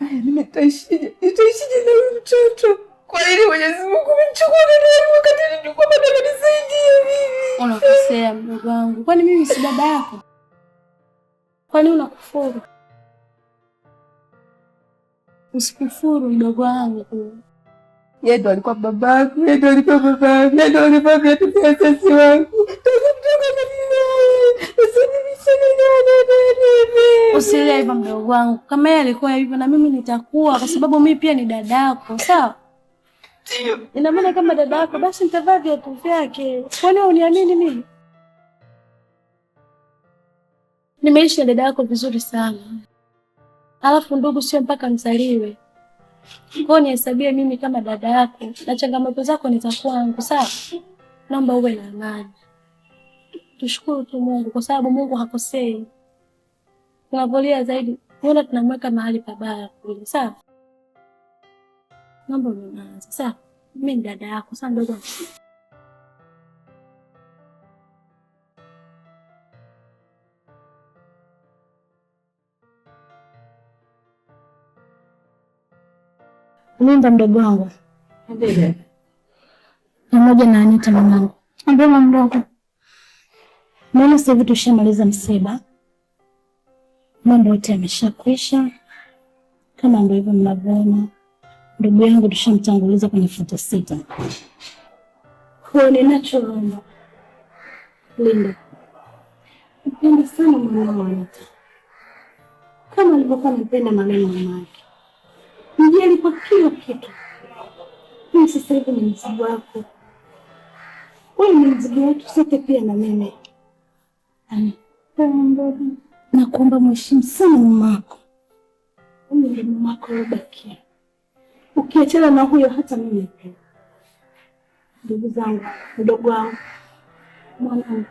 Speaker 7: Aya, mimi nitaishije? Nitaishije na huyu mtoto? Kwa nini Mwenyezi Mungu amemchukua dada yangu wakati nilikuwa bado ananisaidia mimi?
Speaker 1: Unakosea mdogo wangu. Kwani mimi si baba yako? Kwani unakufuru? Usikufuru mdogo wangu.
Speaker 7: Yeye ndo alikuwa babangu, yeye ndo alikuwa babangu, yeye ndo alikuwa viatu vya wazazi wangu.
Speaker 1: Usilie hivyo mdogo wangu. Kama yeye alikuwa hivyo na mimi nitakuwa, kwa sababu mimi pia ni dadako, sawa?
Speaker 7: Ndio.
Speaker 1: Ina maana kama dadako basi nitavaa viatu vyake. Kwani uniamini mimi? Nimeishi na dada yako vizuri sana. Alafu ndugu sio mpaka mzaliwe. Kwa nihesabie mimi kama dada yako na changamoto zako ni za kwangu, sawa? Naomba uwe na amani. Tushukuru tu Mungu kwa sababu Mungu hakosei. Tunapolia zaidi, huenda tunamweka mahali pabaya kule, sawa? Naomba unyamaze, sawa? Mimi ni dada yako, sawa mdogo wangu? Linda mdogo wangu.
Speaker 7: Ndiyo.
Speaker 1: Pamoja na Anita mamangu. Ambia mama mdogo. Maana sasa hivi tushamaliza msiba. Mambo yote yameshakwisha. Kama ndio hivyo mnavyoona. Ndugu yangu tushamtanguliza kwenye futa 6. Kwa ninachoomba. Linda. Mpende sana mwanao Anita. Kama alivyokuwa anampenda maneno mama yake. Mjali kwa kila kitu. Mimi sasa hivi ni mzigo wako. Wewe ni mzigo wetu sote pia na mimi. Nakuomba mheshimu sana mamako. Huyu ndiye mamako aliyobakia. Ukiachana na huyo hata mimi pia. Ndugu zangu, mdogo wangu, mwanangu,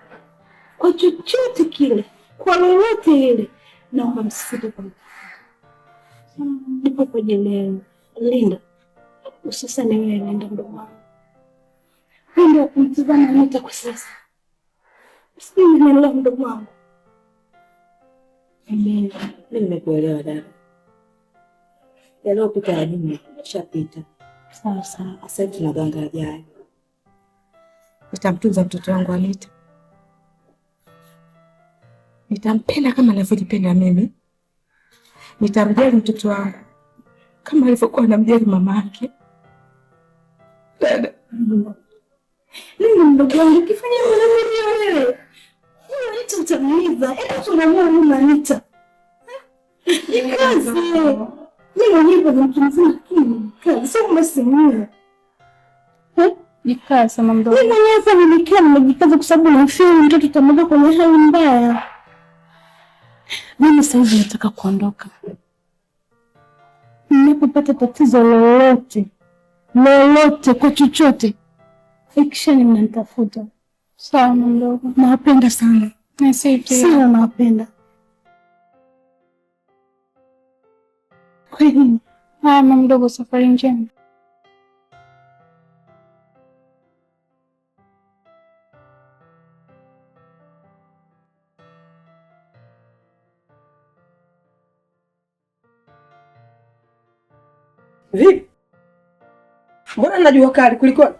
Speaker 1: kwa chochote kile, kwa lolote lile, naomba msisite kumtafuta. Nipo kwa ajili yenu. Linda, hususan wewe Linda mdogo wangu. Wewe ndio kumtazama Anita kwa sasa. Sijui umenielewa mdogo wangu.
Speaker 7: Mimi nimekuelewa dada. Yaliyopita ya nyuma yashapita.
Speaker 1: Sawa sawa.
Speaker 7: Sasa hivi tunaganga yajayo. Nitamtunza mtoto wangu Anita. Nitampenda kama anavyojipenda mimi. Nitamjali mtoto wangu kama alivyokuwa anamjali mama yake. Dada,
Speaker 1: mimi mdogo wangu ukifanya mimi wewe. Wewe Anita utamuiza. Hebu tunaamua mimi Anita. Jikaze. Mimi mwenyewe ni mtu mzima lakini kazi sio kama simu. Jikaze mama mdogo. Mimi mwenyewe sasa nimekaa nimejikaza kwa sababu namfeel mtoto tamweka kwenye hali mbaya. Mimi sasa hivi nataka kuondoka. Ninapopata tatizo lolote, lolote kwa chochote, hakikisheni mnanitafuta. Sawa mdogo. Nawapenda sana. Sana nawapenda. Kweli. Haya mama mdogo, safari njema.
Speaker 7: Vipi? Mbona najua kali kuliko?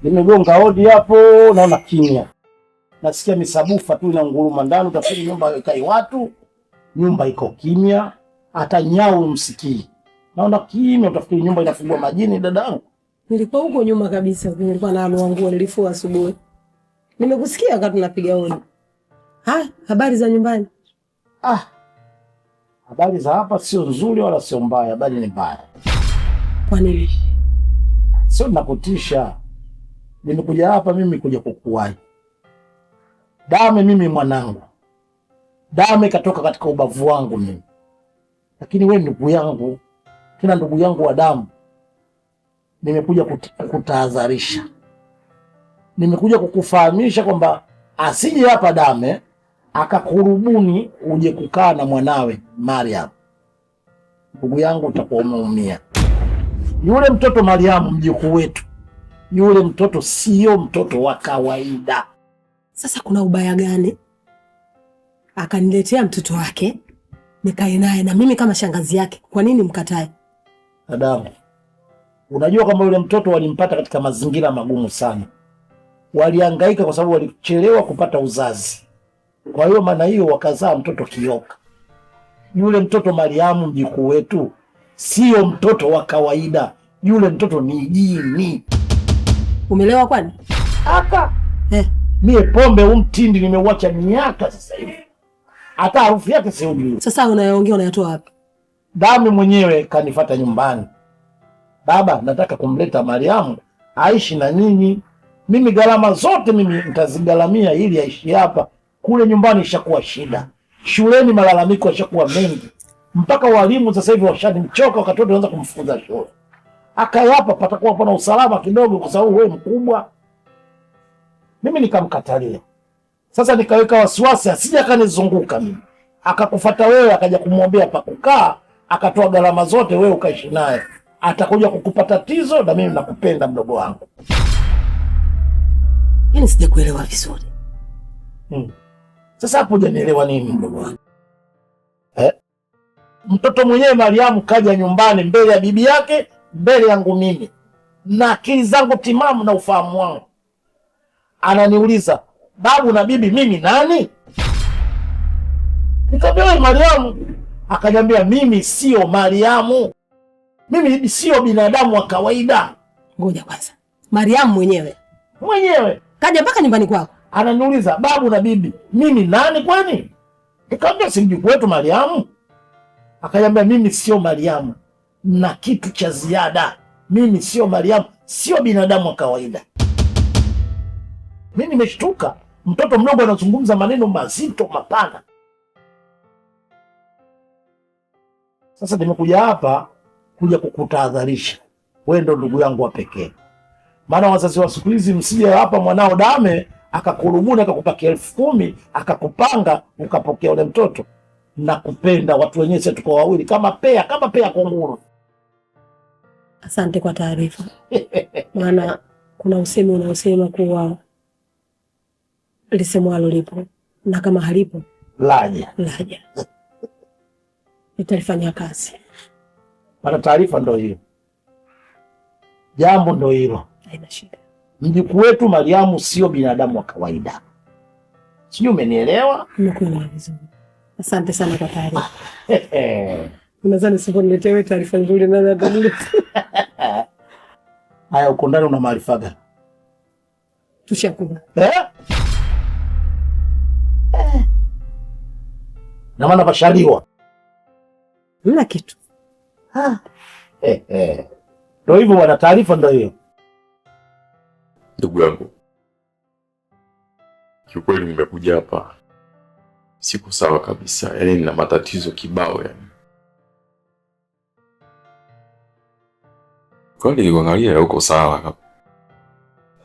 Speaker 3: Nimegonga hodi hapo, naona kimya. Nasikia misabufa tu inanguruma ndani, utafikiri nyumba ikai watu. Nyumba iko kimya, hata nyau msikii. Naona kimya, utafikiri nyumba inafungwa majini dadangu.
Speaker 12: Nilikuwa huko nyuma kabisa, nilikuwa naanua nguo, nilifua asubuhi. Nimekusikia wakati tunapiga hodi. Haya, habari za nyumbani?
Speaker 3: Ah. Habari za hapa sio nzuri wala sio mbaya, habari ni mbaya.
Speaker 12: Kwa nini?
Speaker 3: Sio nakutisha. Nimekuja hapa mimi kuja kukuwahi. Dame mimi mwanangu. Dame katoka katika ubavu wangu mimi. Lakini wewe ndugu yangu, tena ndugu yangu wa damu. Nimekuja kukutahadharisha. Nimekuja kukufahamisha kwamba asije hapa Dame akakurubuni uje kukaa na mwanawe Mariam. Ndugu yangu utakuwa umeumia. Yule mtoto Mariam mjukuu wetu, yule mtoto sio mtoto wa kawaida.
Speaker 12: Sasa kuna ubaya gani? Akaniletea mtoto wake, nikae naye na mimi kama shangazi yake. Kwa nini mkatae?
Speaker 3: Adamu, unajua kwamba yule mtoto walimpata katika mazingira magumu sana. Walihangaika kwa sababu walichelewa kupata uzazi. Kwa hiyo maana hiyo wakazaa mtoto kioka. Yule mtoto Mariamu mjukuu wetu sio mtoto wa kawaida. Yule mtoto ni jini.
Speaker 12: Umelewa kwani?
Speaker 3: Aka. Mie pombe umtindi nimeuacha miaka sasa hivi. Hata harufu yake siujui.
Speaker 12: Sasa unayoongea unayatoa wapi?
Speaker 3: Dami mwenyewe kanifuata nyumbani. Baba, nataka kumleta Mariamu aishi na nyinyi. Mimi gharama zote mimi nitazigharamia ili aishi hapa. Kule nyumbani ishakuwa shida. Shuleni malalamiko yashakuwa mengi. Mpaka walimu sasa hivi washanimchoka, wakati wote wanaanza kumfukuza shule. Akayapa patakuwa pana usalama kidogo kwa sababu wewe mkubwa. Mimi nikamkatalia. Sasa nikaweka wasiwasi asije akanizunguka mimi. Akakufuata wewe akaja kumwombea pa kukaa, akatoa gharama zote wewe ukaishi naye. Atakuja kukupa tatizo na mimi nakupenda mdogo wangu.
Speaker 12: Yaani sijakuelewa vizuri.
Speaker 3: Sasa hapo hujanielewa nini mdogo wangu? Mtoto mwenyewe Mariamu kaja nyumbani mbele ya bibi yake, mbele yangu mimi. Na akili zangu timamu na ufahamu wangu. Ananiuliza, babu na bibi mimi nani? Nikamwambia Mariamu. Akaniambia mimi sio Mariamu. Mimi sio binadamu wa kawaida.
Speaker 12: Ngoja kwanza. Mariamu mwenyewe.
Speaker 3: Mwenyewe
Speaker 12: kaja mpaka nyumbani kwako.
Speaker 3: Ananiuliza babu na bibi mimi nani kwani? Nikamwambia si mjukuu wetu Mariamu. Akaniambia mimi sio Mariamu, na kitu cha ziada. Mimi sio Mariamu, sio binadamu wa kawaida. Mimi nimeshtuka. Mtoto mdogo anazungumza maneno mazito mapana. Sasa nimekuja hapa kuja kukutahadharisha. Wewe ndo ndugu yangu wa pekee. Maana wazazi wa siku hizi msije hapa mwanao Dame akakurubuni akakupa 10,000 akakupanga ukapokea ule mtoto. Na kupenda watu wenyewe sisi tuko wawili kama pea kunguru.
Speaker 12: Asante kwa taarifa. Maana kuna usemi unaosema kuwa lisemwalo lipo na kama halipo
Speaker 3: laja.
Speaker 12: Laja. Nitalifanyia kazi.
Speaker 3: Pata taarifa ndo hiyo. Jambo ndo hilo.
Speaker 12: Haina shida.
Speaker 3: Mjukuu wetu Mariamu sio binadamu wa kawaida. Sijui umenielewa?
Speaker 12: Nimekuelewa vizuri. Asante sana kwa taarifa. Unadhani siponiletea wewe taarifa nzuri nani ataniletea?
Speaker 3: Haya, uko ndani una maarifa gani?
Speaker 12: Tushakula.
Speaker 3: Eh? Na maana pashaliwa.
Speaker 12: Mna kitu.
Speaker 3: Ndio hivyo bwana, taarifa ndio hiyo.
Speaker 4: Ndugu yangu, kiukweli nimekuja hapa siko sawa kabisa, yaani nina matatizo kibao yani.
Speaker 10: Kweli kuangalia uko sawa kabisa.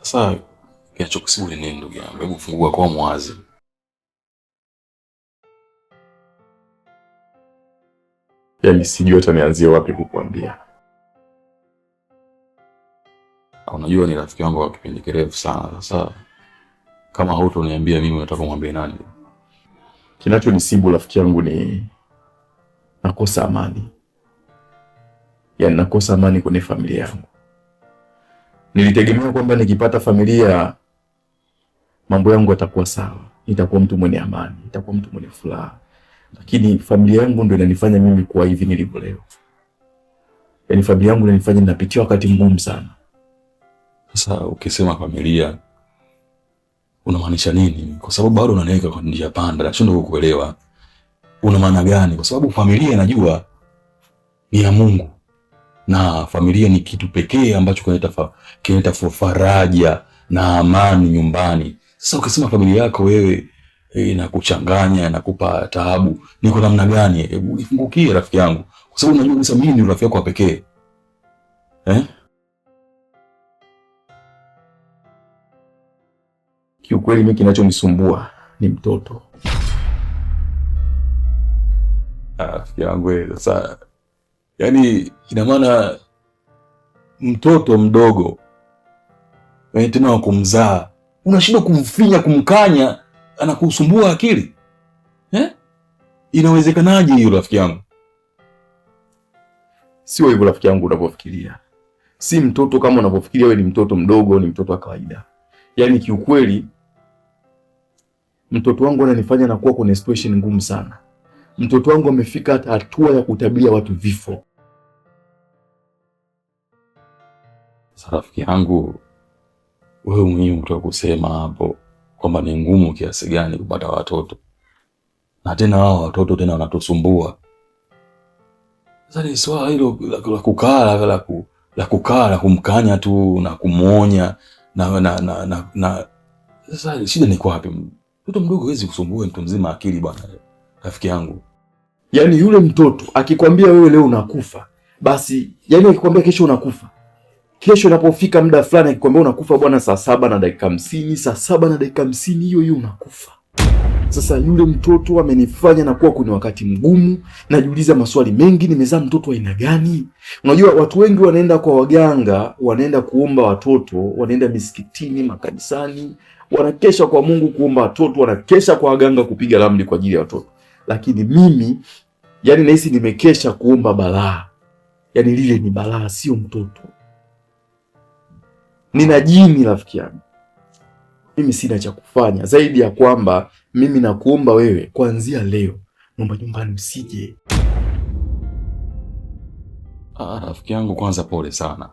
Speaker 10: Sasa kinachokusibu ni nini ndugu yangu? Hebu fungua kwa mwazi. Yaani sijui hata nianzie wapi kukuambia. Unajua ni rafiki wangu wa kipindi kirefu sana. Sasa kama hutoniambia mimi unataka kumwambia nani? Kinachonisibu rafiki yangu ni nakosa amani. Yaani nakosa amani kwenye familia yangu. Nilitegemea kwamba nikipata familia mambo yangu yatakuwa sawa, nitakuwa mtu mwenye amani, nitakuwa mtu mwenye furaha. Lakini familia yangu ndio inanifanya mimi kuwa hivi nilivyo leo. Yaani familia yangu inanifanya ninapitia wakati mgumu sana. Sasa ukisema familia unamaanisha nini? Kwa sababu bado unaniweka kwa njia panda, nashindwa kukuelewa. Una maana gani? Kwa sababu familia najua ni ya Mungu. Na familia ni kitu pekee ambacho kinaleta faraja na amani nyumbani. Sasa ukisema familia yako wewe inakuchanganya, inakupa taabu, ni kwa namna gani? Hebu ifungukie rafiki yangu. Kwa sababu unajua kabisa mimi ni rafiki yako wa pekee. Eh?
Speaker 4: Kiukweli mimi kinachonisumbua ni mtoto.
Speaker 10: Rafiki yangu sasa, yaani ina maana mtoto mdogo yaani tena wa kumzaa unashindwa kumfinya, kumkanya, anakusumbua akili eh? Inawezekanaje hiyo rafiki yangu?
Speaker 4: Sio hivyo rafiki yangu unavyofikiria. Si mtoto kama unavyofikiria wewe, ni mtoto mdogo, ni mtoto wa kawaida. Yaani kiukweli mtoto wangu ananifanya nakuwa kwenye situation ngumu sana. Mtoto wangu amefika hata hatua ya kutabiria watu vifo.
Speaker 10: Sasa rafiki yangu, wewe mwenyewe unataka kusema hapo kwamba ni ngumu kiasi gani kupata watoto. Na tena hao watoto tena wanatusumbua. Sasa ni swala hilo la kukaa la kukaa la kumkanya tu na kumuonya na sasa shida ni kwa wapi? Mtoto mdogo hawezi kusumbua mtu mzima akili bwana, rafiki yangu.
Speaker 4: Yaani yule mtoto akikwambia wewe leo unakufa, basi yaani akikwambia kesho unakufa, kesho inapofika muda fulani akikwambia unakufa bwana saa 7:50, saa 7:50 hiyo hiyo unakufa. Sasa yule mtoto amenifanya na kuwa kwenye wakati mgumu, najiuliza maswali mengi, nimezaa mtoto aina gani? Unajua watu wengi wanaenda kwa waganga, wanaenda kuomba watoto, wanaenda misikitini, makanisani, wanakesha kwa Mungu kuomba watoto, wanakesha kwa waganga kupiga ramli kwa ajili ya watoto. Lakini mimi yani nahisi nimekesha kuomba balaa. Yani lile ni balaa, sio mtoto. Nina jini rafiki yangu. Mimi sina cha kufanya zaidi ya kwamba mimi nakuomba wewe kuanzia leo naomba nyumbani usije.
Speaker 10: Rafiki yangu kwanza pole sana.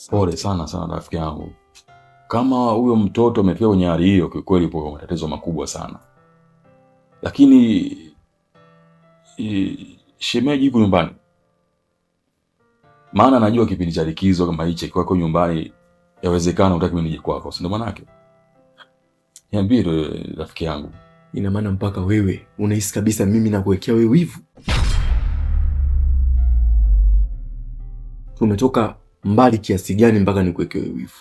Speaker 10: Pole sana sana rafiki yangu. Kama huyo mtoto amefika kwenye hali hiyo, kiukweli yupo kwa matatizo makubwa sana. Lakini shemeji yuko nyumbani. Maana najua kipindi cha likizo kama hichi kwako nyumbani yawezekana utaki mimi nije kwako, si ndio maana yake? Niambie rafiki yangu.
Speaker 4: Ina maana mpaka wewe unahisi kabisa mimi nakuwekea wewe wivu? Tumetoka mbali kiasi gani mpaka nikuwekee wewe wivu?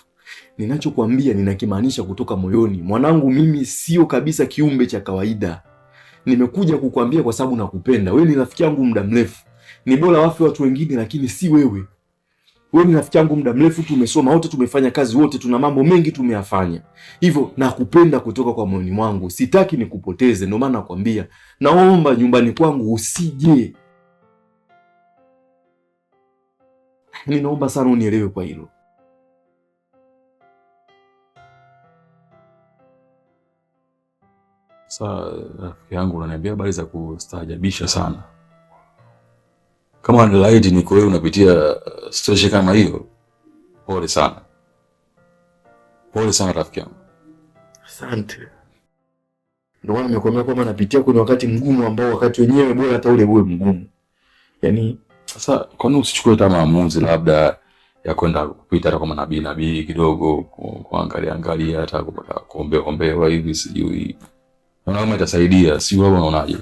Speaker 4: Ninachokuambia ninakimaanisha kutoka moyoni. Mwanangu mimi sio kabisa kiumbe cha kawaida. Nimekuja kukuambia kwa sababu nakupenda. Wewe ni rafiki yangu muda mrefu. Ni bora wafe watu wengine lakini si wewe.
Speaker 9: Wewe ni rafiki yangu muda mrefu, tumesoma wote, tumefanya kazi wote, tuna mambo mengi tumeyafanya. Hivyo nakupenda kutoka kwa moyoni mwangu. Sitaki nikupoteze, ndio maana nakwambia. Naomba nyumbani kwangu usije. Ninaomba sana unielewe kwa hilo.
Speaker 10: Sasa rafiki yangu unaniambia habari za kustaajabisha sana. Kama laiti niko wewe unapitia situation kama hiyo, pole sana. Pole sana rafiki yangu.
Speaker 9: Asante. Ndio maana nimekuambia kwamba napitia kwenye wakati mgumu ambao wakati wenyewe bora hata ule uwe mgumu. Yaani
Speaker 10: sasa kwa nini usichukue hata maamuzi labda ya kwenda kupita hata kama nabii kidogo, kuangalia angalia hata kupata kuombewa hivi sijui. Naona kama itasaidia, si wewe unaonaje?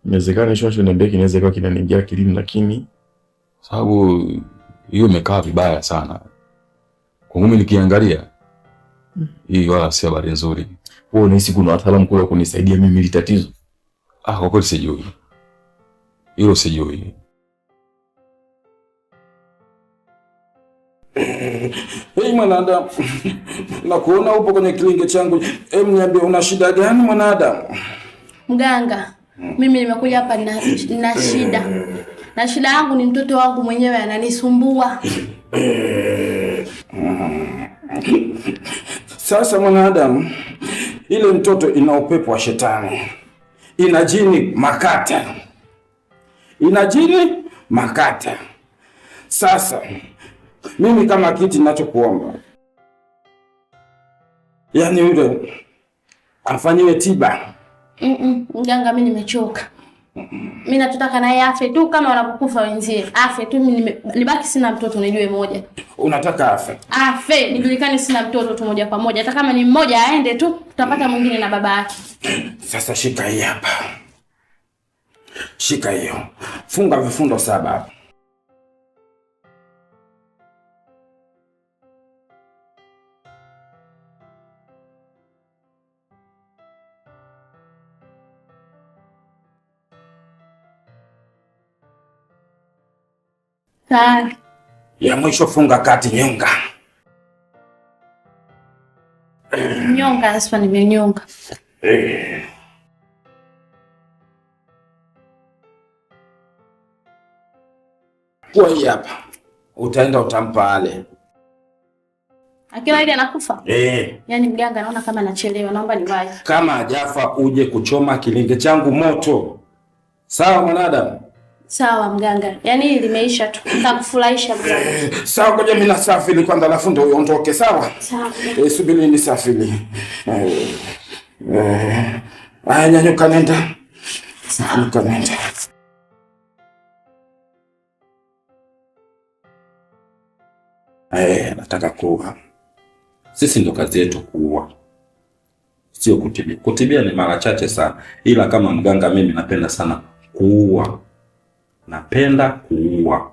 Speaker 9: Inawezekana hicho unachoniambia kinaweza kuwa kinaniingia akilini, lakini
Speaker 10: sababu hiyo imekaa vibaya sana. Kwa mimi nikiangalia hii wala si habari nzuri.
Speaker 9: Wewe unahisi kuna wataalamu kule kunisaidia mimi hili tatizo?
Speaker 10: Ah, kwa kweli sijui. Hilo sijui.
Speaker 13: Hey mwanadamu, nakuona upo kwenye kilinge changu. Hem, niambie una shida gani mwanadamu?
Speaker 5: Mganga, mimi nimekuja hapa na shida. Na shida yangu ni mtoto wangu mwenyewe ananisumbua.
Speaker 13: Sasa mwanadamu, ile mtoto ina upepo wa shetani. Ina jini makata. Ina jini makata. Sasa mimi kama kiti ninachokuomba, yaani yule afanyiwe tiba.
Speaker 5: Mganga mimi nimechoka. Mimi nataka naye afe tu kama wanapokufa wenzie. Afe tu, mimi nibaki sina mtoto nijue moja.
Speaker 13: Unataka afe?
Speaker 5: Afe, nijulikane sina mtoto tu moja kwa moja. Hata kama ni mmoja aende tu, tutapata mwingine na baba yake.
Speaker 13: Sasa shika hii hapa. Shika hiyo. Funga vifundo 7 hapa.
Speaker 5: Sawa.
Speaker 13: Ya mwisho funga kati nyonga.
Speaker 5: Nyonga sasa nimenyonga.
Speaker 13: Kwa hii hapa utaenda utampa ale.
Speaker 5: Akila ile anakufa? Yaani mganga naona kama anachelewa, naomba niwahi.
Speaker 13: Kama hajafa uje kuchoma kilinge changu moto. Sawa mwanadamu?
Speaker 5: Sawa mganga. Yaani limeisha tu. Nitakufurahisha mganga.
Speaker 13: Sawa, ngoja mimi nasafiri kwanza alafu ndio uondoke, sawa?
Speaker 5: Sawa.
Speaker 13: Subiri nisafiri. Aya, nyanyuka nenda. Sawa. Nyanyuka nenda. Nataka kuua. Sisi ndo kazi yetu kuua. Sio kutibia. Kutibia ni mara chache sana. Ila kama mganga mimi napenda sana kuua. Napenda kuua.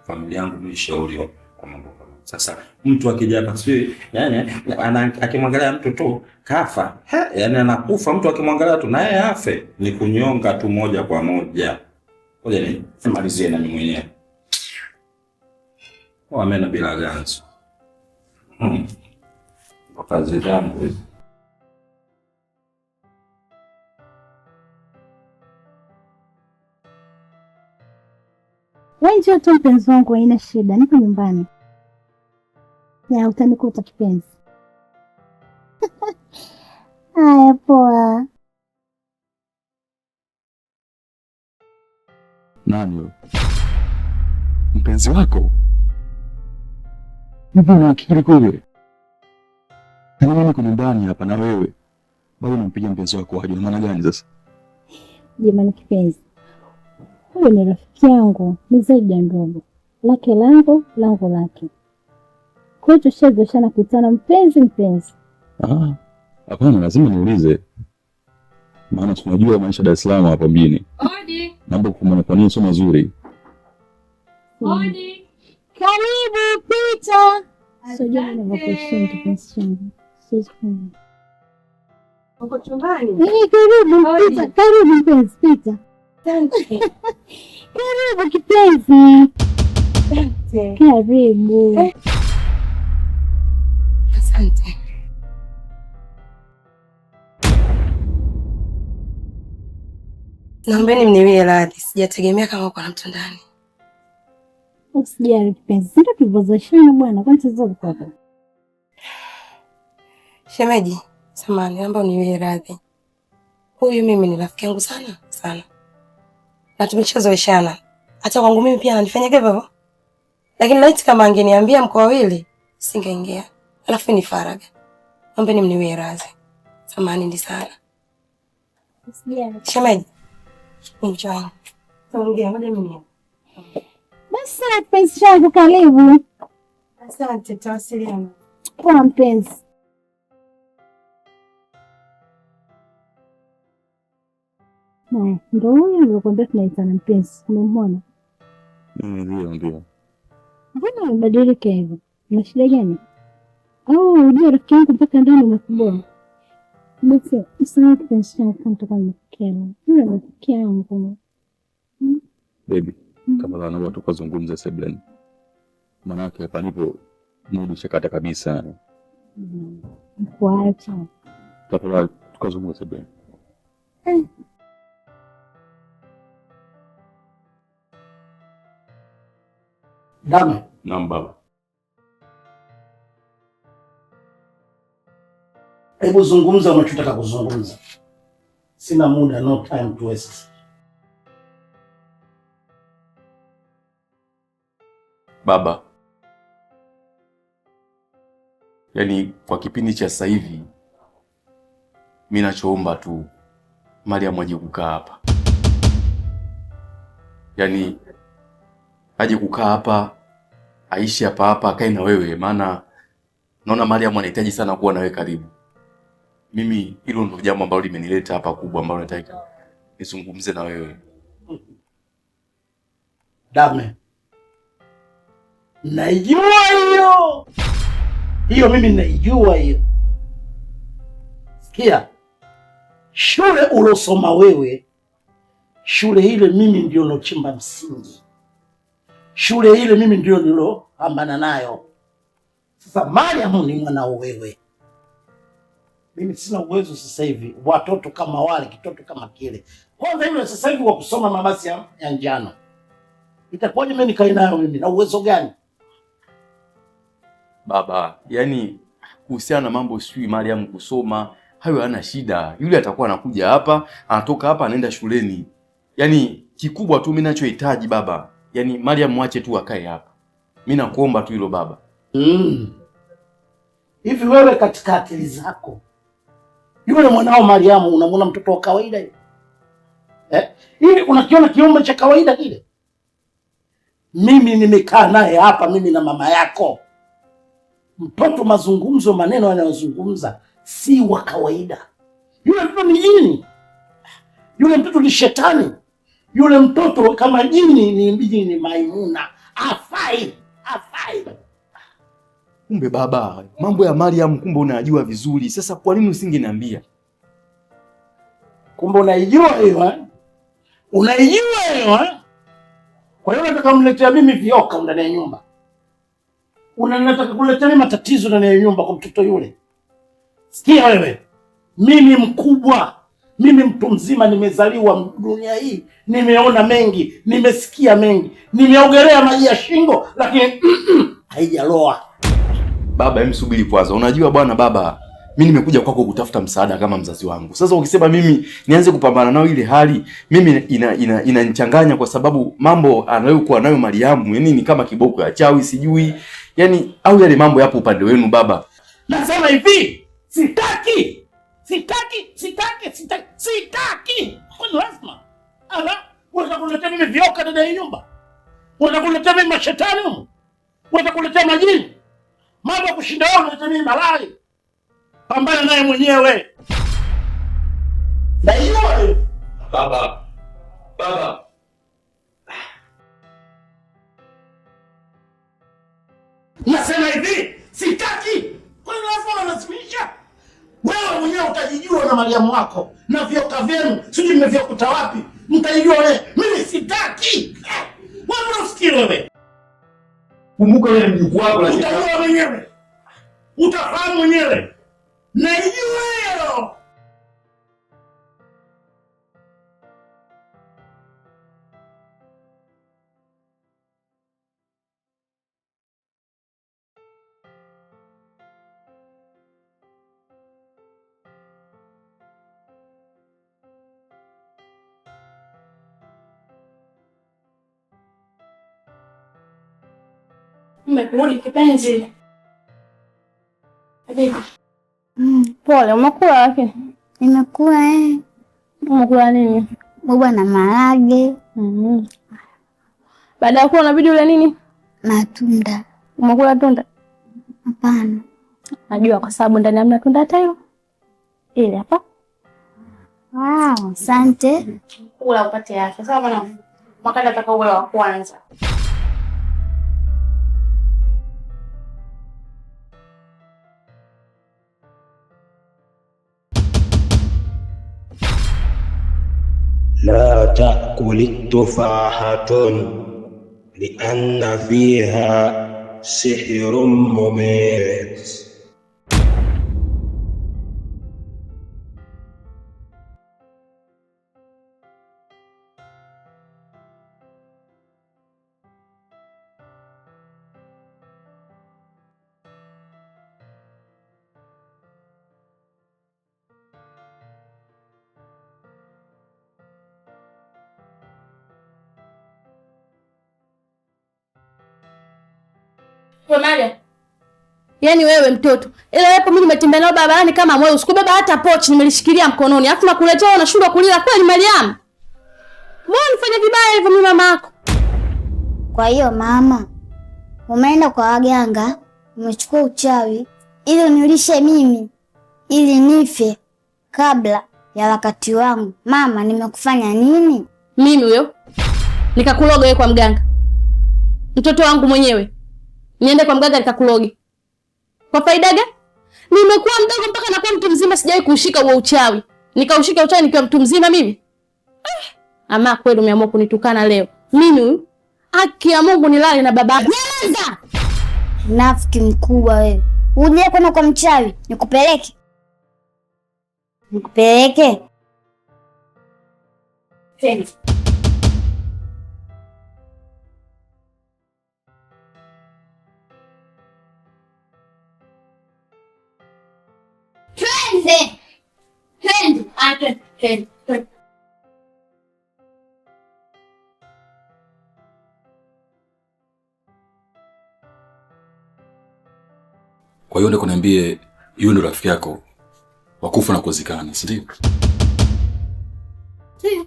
Speaker 13: Familia yangu mimi shauri kwa mambo kama. Sasa mtu akija hapa sio, yani akimwangalia mtu tu kafa. He, yani anakufa mtu akimwangalia tu na yeye afe. Ni kunyonga tu moja kwa moja. Ngoja ni nimalizie na mimi mwenyewe. Kwa meno bila ganzi. Kwa kazi zangu hizi.
Speaker 1: Wewe njoo tu mpenzi wangu, haina shida, niko nyumbani. Ya utanikuta kipenzi. Haya poa.
Speaker 10: Nani huyo? Mpenzi wako? Hivi una akili kweli? Yaani mimi niko nyumbani hapa na wewe bado unampiga mpenzi wako aje? Una maana gani sasa?
Speaker 1: Jamani kipenzi, huyo ni rafiki yangu, ni zaidi ya ndugu. Lake langu, langu lake. Kwa hiyo tushazoeshana kutana mpenzi mpenzi.
Speaker 10: Ah, hapana, lazima niulize. Maana tunajua maisha Dar es Salaam hapa mjini.
Speaker 5: Odi.
Speaker 10: Mambo kumana kwa nini sio mazuri?
Speaker 5: Odi.
Speaker 1: Karibu pita. Sio ninavyokuheshimu kipenzi changu. Siwezi kuona.
Speaker 12: Uko chumbani?
Speaker 1: Karibu pita, karibu mpenzi pita.
Speaker 12: Asante.
Speaker 1: Karibu kipenzi. Karibu.
Speaker 12: Asante. Naombeni mniwie radhi, sijategemea kama uko na mtu ndani.
Speaker 1: Usijali kipenzi, sio tulivyozoeshana bwana, kwani tatizo liko wapi?
Speaker 12: Shemeji, samahani, naomba uniwie radhi. Huyu mimi ni rafiki yangu sana sana, na tumeshazoeshana. Hata kwangu mimi pia ananifanya hivyo hivyo. Lakini laiti kama angeniambia mko wawili, singeingia. Alafu ni faraga. Naombeni mniwie radhi. Samahani ndi sana.
Speaker 1: Usijali.
Speaker 12: Shemeji, enjoy. Tuongee ngoja mimi.
Speaker 1: Basi mpenzi wangu karibu.
Speaker 12: Asante, tutawasiliana.
Speaker 1: Poa mpenzi. Ndio huyo nilikwambia tunaitana mpenzi. Umemwona?
Speaker 10: Ndio, ndio.
Speaker 1: Mbona umebadilika hivyo? Una shida gani? Au unajua rafiki yangu mpaka ndani umekuboa? Basi usahau kipenzi changu kama nitakuwa nimekukera. Yule rafiki yangu.
Speaker 10: Baby, kama naomba tukazungumze sebleni. Maana hapa nipo mudi shakata kabisa.
Speaker 1: Kuacha.
Speaker 10: Tafadhali tukazungumze sebleni.
Speaker 3: Dame.
Speaker 10: Naam baba.
Speaker 3: Hebu zungumza unachotaka kuzungumza. Sina muda, no time to waste.
Speaker 10: Baba, yaani kwa kipindi cha sasa hivi mimi nachoomba tu Mariam aje kukaa hapa. Yaani aje kukaa hapa, aishi hapa hapa, akae na wewe, maana naona Mariam anahitaji sana kuwa na wewe karibu. Mimi hilo ndio jambo ambalo limenileta hapa kubwa, ambalo nataka nizungumze na wewe.
Speaker 3: Dame, naijua hiyo. Hiyo mimi naijua hiyo. Sikia, shule ulosoma wewe, shule ile mimi ndio nilochimba msingi. Shule ile mimi ndio nilopambana nayo. Sasa Mariam ni mwanao wewe. Mimi sina uwezo sasa hivi watoto kama wale, kitoto kama kile. Kwanza yule sasa hivi wa kusoma mabasi ya njano. Itakuwaje mimi nikae nayo mimi na uwezo gani?
Speaker 10: Baba, yani kuhusiana na mambo sijui Mariam kusoma, hayo hana shida. Yule atakuwa anakuja hapa, anatoka hapa anaenda shuleni. Yani kikubwa tu mimi ninachohitaji baba, yani Mariam mwache tu akae hapa. Mimi nakuomba tu hilo baba.
Speaker 3: Hivi wewe katika akili zako, yule mwanao Mariam unamuona mtoto wa kawaida yule? Hivi unakiona kiumbe cha kawaida kile? Mimi nimekaa naye hapa, mimi na mama yako. Mtoto mazungumzo, maneno anayozungumza si wa kawaida. Yule mtoto ni jini. Yule mtoto ni shetani. Yule mtoto kama jini ni jini Maimuna. Afai, afai.
Speaker 10: Kumbe baba, mambo ya Mariam kumbe unajua vizuri. Sasa kwa nini usingeniambia?
Speaker 3: Kumbe unaijua hiyo eh? Unaijua hiyo eh? Kwa hiyo unataka kumletea mimi vioka ndani ya nyumba? Unataka kuletea mimi matatizo ndani ya nyumba kwa mtoto yule? Sikia wewe, mimi mkubwa, mimi mtu mzima, nimezaliwa dunia hii, nimeona mengi, nimesikia mengi, nimeogelea maji ya shingo, lakini haijaloa.
Speaker 10: Baba, hem, subiri kwanza. Unajua bwana baba, mimi nimekuja kwako kutafuta msaada kama mzazi wangu. Sasa ukisema mimi nianze kupambana nao ile hali, mimi inanichanganya kwa sababu mambo anayokuwa nayo Mariamu, yani ni kama kiboko ya chawi sijui. Yani au yale mambo yapo upande wenu baba.
Speaker 3: Nasema hivi, sitaki. Sitaki, sitaki, sitaki, sitaki. Kwani lazima? Ala, unataka kuniletea mimi vioka ndani ya nyumba? Unataka kuniletea mimi mashetani humu? Unataka kuniletea majini? Mambo ya kushinda wewe unaleta mimi malali. Pambana naye mwenyewe. Na hiyo
Speaker 10: baba. Baba.
Speaker 3: Nasema hivi, sitaki. Kwani lazima unalazimisha? Wewe mwenyewe utajijua na Mariamu wako na vioka vyenu, sijui mmevyokuta wapi. Mtajijua wewe. Mimi sitaki. Wewe unafikiri wewe? Kumbuka wewe ni mjukuu wako lakini utajua mwenyewe. Utafahamu mwenyewe. Najua hilo.
Speaker 5: Umekurudi kipenzi. Bibi.
Speaker 1: Pole, umekula lakini?
Speaker 6: Nimekula eh.
Speaker 1: Umekula nini?
Speaker 6: Baba na maharage.
Speaker 1: Baada ya kula unabidi ule nini?
Speaker 6: Matunda.
Speaker 1: Umekula tunda?
Speaker 6: Hapana.
Speaker 1: Najua kwa sababu ndani hamna tunda hata hilo. Ile hapa.
Speaker 6: Wow, asante.
Speaker 5: Kula upate afya. Sawa mwanangu. Mwaka nataka uwe wa kwanza.
Speaker 14: لا تأكل التفاحة لأن فيها سحر مميت.
Speaker 5: Maria. Yaani wewe mtoto. Ila hapo mimi nimetembea nao barabarani kama moyo, usikubeba hata pochi nimelishikilia mkononi. Alafu nakuletea unashindwa kulila kweli Mariam? Mbona unifanya vibaya hivyo mimi mama yako?
Speaker 6: Kwa hiyo mama, umeenda kwa waganga, umechukua uchawi ili unilishe mimi ili nife kabla ya wakati wangu. Mama, nimekufanya nini?
Speaker 5: Mimi huyo? Nikakuloga wewe kwa mganga. Mtoto wangu mwenyewe. Niende kwa mganga nikakuloge. Kwa faida gani? Nimekuwa mdogo mpaka nakuwa mtu mzima sijawahi kushika huo uchawi. Nikaushika uchawi nikiwa mtu mzima mimi? Ama kweli umeamua kunitukana leo. Mimi huyu? Haki ya Mungu nilale na baba.
Speaker 6: Nyamaza! Nafiki mkubwa wewe. Uje kwenda kwa mchawi, nikupeleke. Nikupeleke.
Speaker 5: Tena.
Speaker 6: Twende. Twende. Twende. Twende.
Speaker 13: Kwa hiyo ndio kuniambie yule ndo rafiki yako wakufa na kuzikana, si ndio?
Speaker 5: Ndio.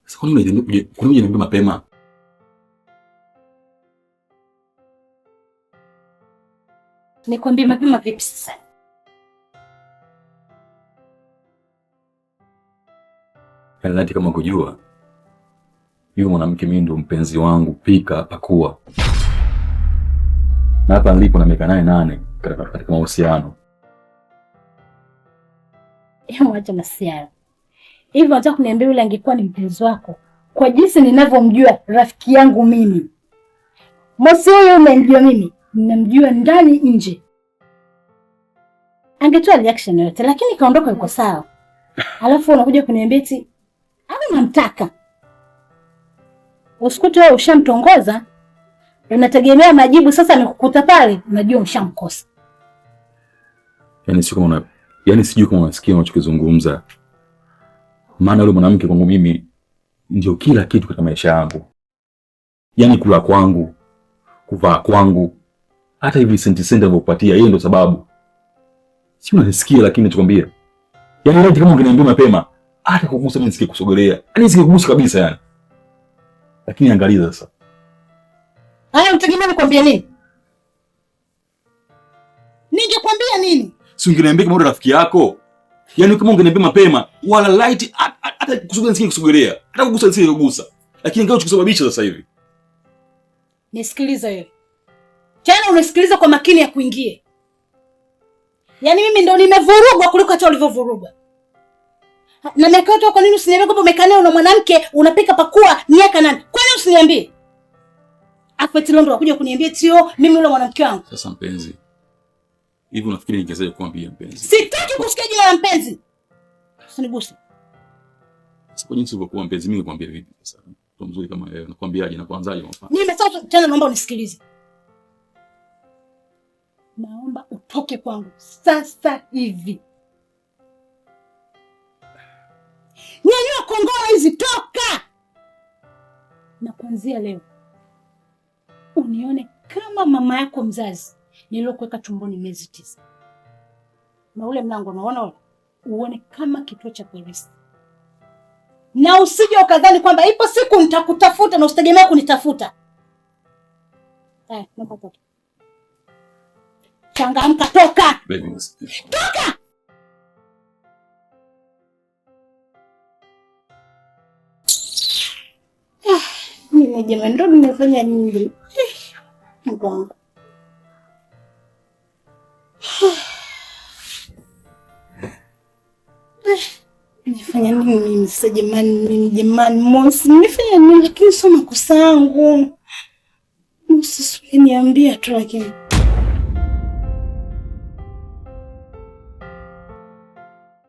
Speaker 13: Sasa kwa nini unaniambia mapema?
Speaker 1: Nikwambie mapema vipi sasa?
Speaker 13: Yaani kama kujua yule mwanamke mimi ndo mpenzi wangu, pika pakua. Na hapa nilipo na miaka 8 katika mahusiano.
Speaker 1: Hebu acha masiara. Hivi unataka kuniambia yule angekuwa ni mpenzi wako kwa jinsi ninavyomjua rafiki yangu mimi? Mosi huyo umemjua mimi, ninamjua ndani nje. Angetoa reaction yote lakini kaondoka yuko sawa. Alafu unakuja kuniambia eti au namtaka. Usikute wewe ushamtongoza, unategemea majibu sasa amekukuta pale, unajua ushamkosa.
Speaker 13: Yaani sio kama yaani sijui kama unasikia unachokizungumza. Maana yule mwanamke kwangu mimi ndio kila kitu katika maisha yangu. Yaani kula kwangu, kuvaa kwangu, hata hivi senti nilivyokupatia hiyo ndio sababu. Si unanisikia lakini nachokwambia. Yaani leo kama ungeniambia mapema, hata kugusa mimi nisingekusogelea. Yaani nisingekugusa kabisa yani. Lakini angalia sasa.
Speaker 1: Haya utegemea nikwambie nini? Ningekwambia nini?
Speaker 13: Si ungeniambia kama rafiki yako? Yaani kama ungeniambia mapema wala light hata kusogelea nisingekusogelea. Hata kugusa nisingekugusa. Lakini ngao chukusababisha sasa hivi.
Speaker 1: Nisikilize wewe. Tena unasikiliza kwa makini ya kuingie. Yaani mimi ndo nimevurugwa kuliko hata ulivyovurugwa. Na miaka yote kwa nini usiniambie kwamba umekaa naye na mwanamke unapika pakua miaka 8? Kwa nini usiniambie? Afu eti leo ndo unakuja kuniambia tio mimi yule mwanamke wangu.
Speaker 15: Sasa mpenzi, hivi unafikiri ningewezaje kukuambia mpenzi?
Speaker 1: Sitaki kusikia jina la mpenzi. Usiniguse.
Speaker 15: Sasa kwa jinsi ulivyokuwa mpenzi, mimi nikwambie vipi sasa? Mtu mzuri kama wewe, nakwambiaje na kuanzaje kwa mfano?
Speaker 1: Mimi sasa tena naomba unisikilize. Naomba utoke kwangu sasa hivi. Nyanyua kongora hizi, toka! Na kuanzia leo unione kama mama yako mzazi niliyokuweka tumboni miezi 9. Na ule mlango unaona ule, uone kama kituo cha polisi. Na usije ukadhani kwamba ipo siku nitakutafuta na usitegemee kunitafuta. Naomba utoke. Changamka, toka!
Speaker 15: Baby,
Speaker 1: toka! Mimi jamani ndo nimefanya nini? Mungu wangu. Nimefanya nini mimi sasa jamani, mimi jamani Mosi, nimefanya nini? Lakini sio makosa yangu. Mosi, niambia tu lakini.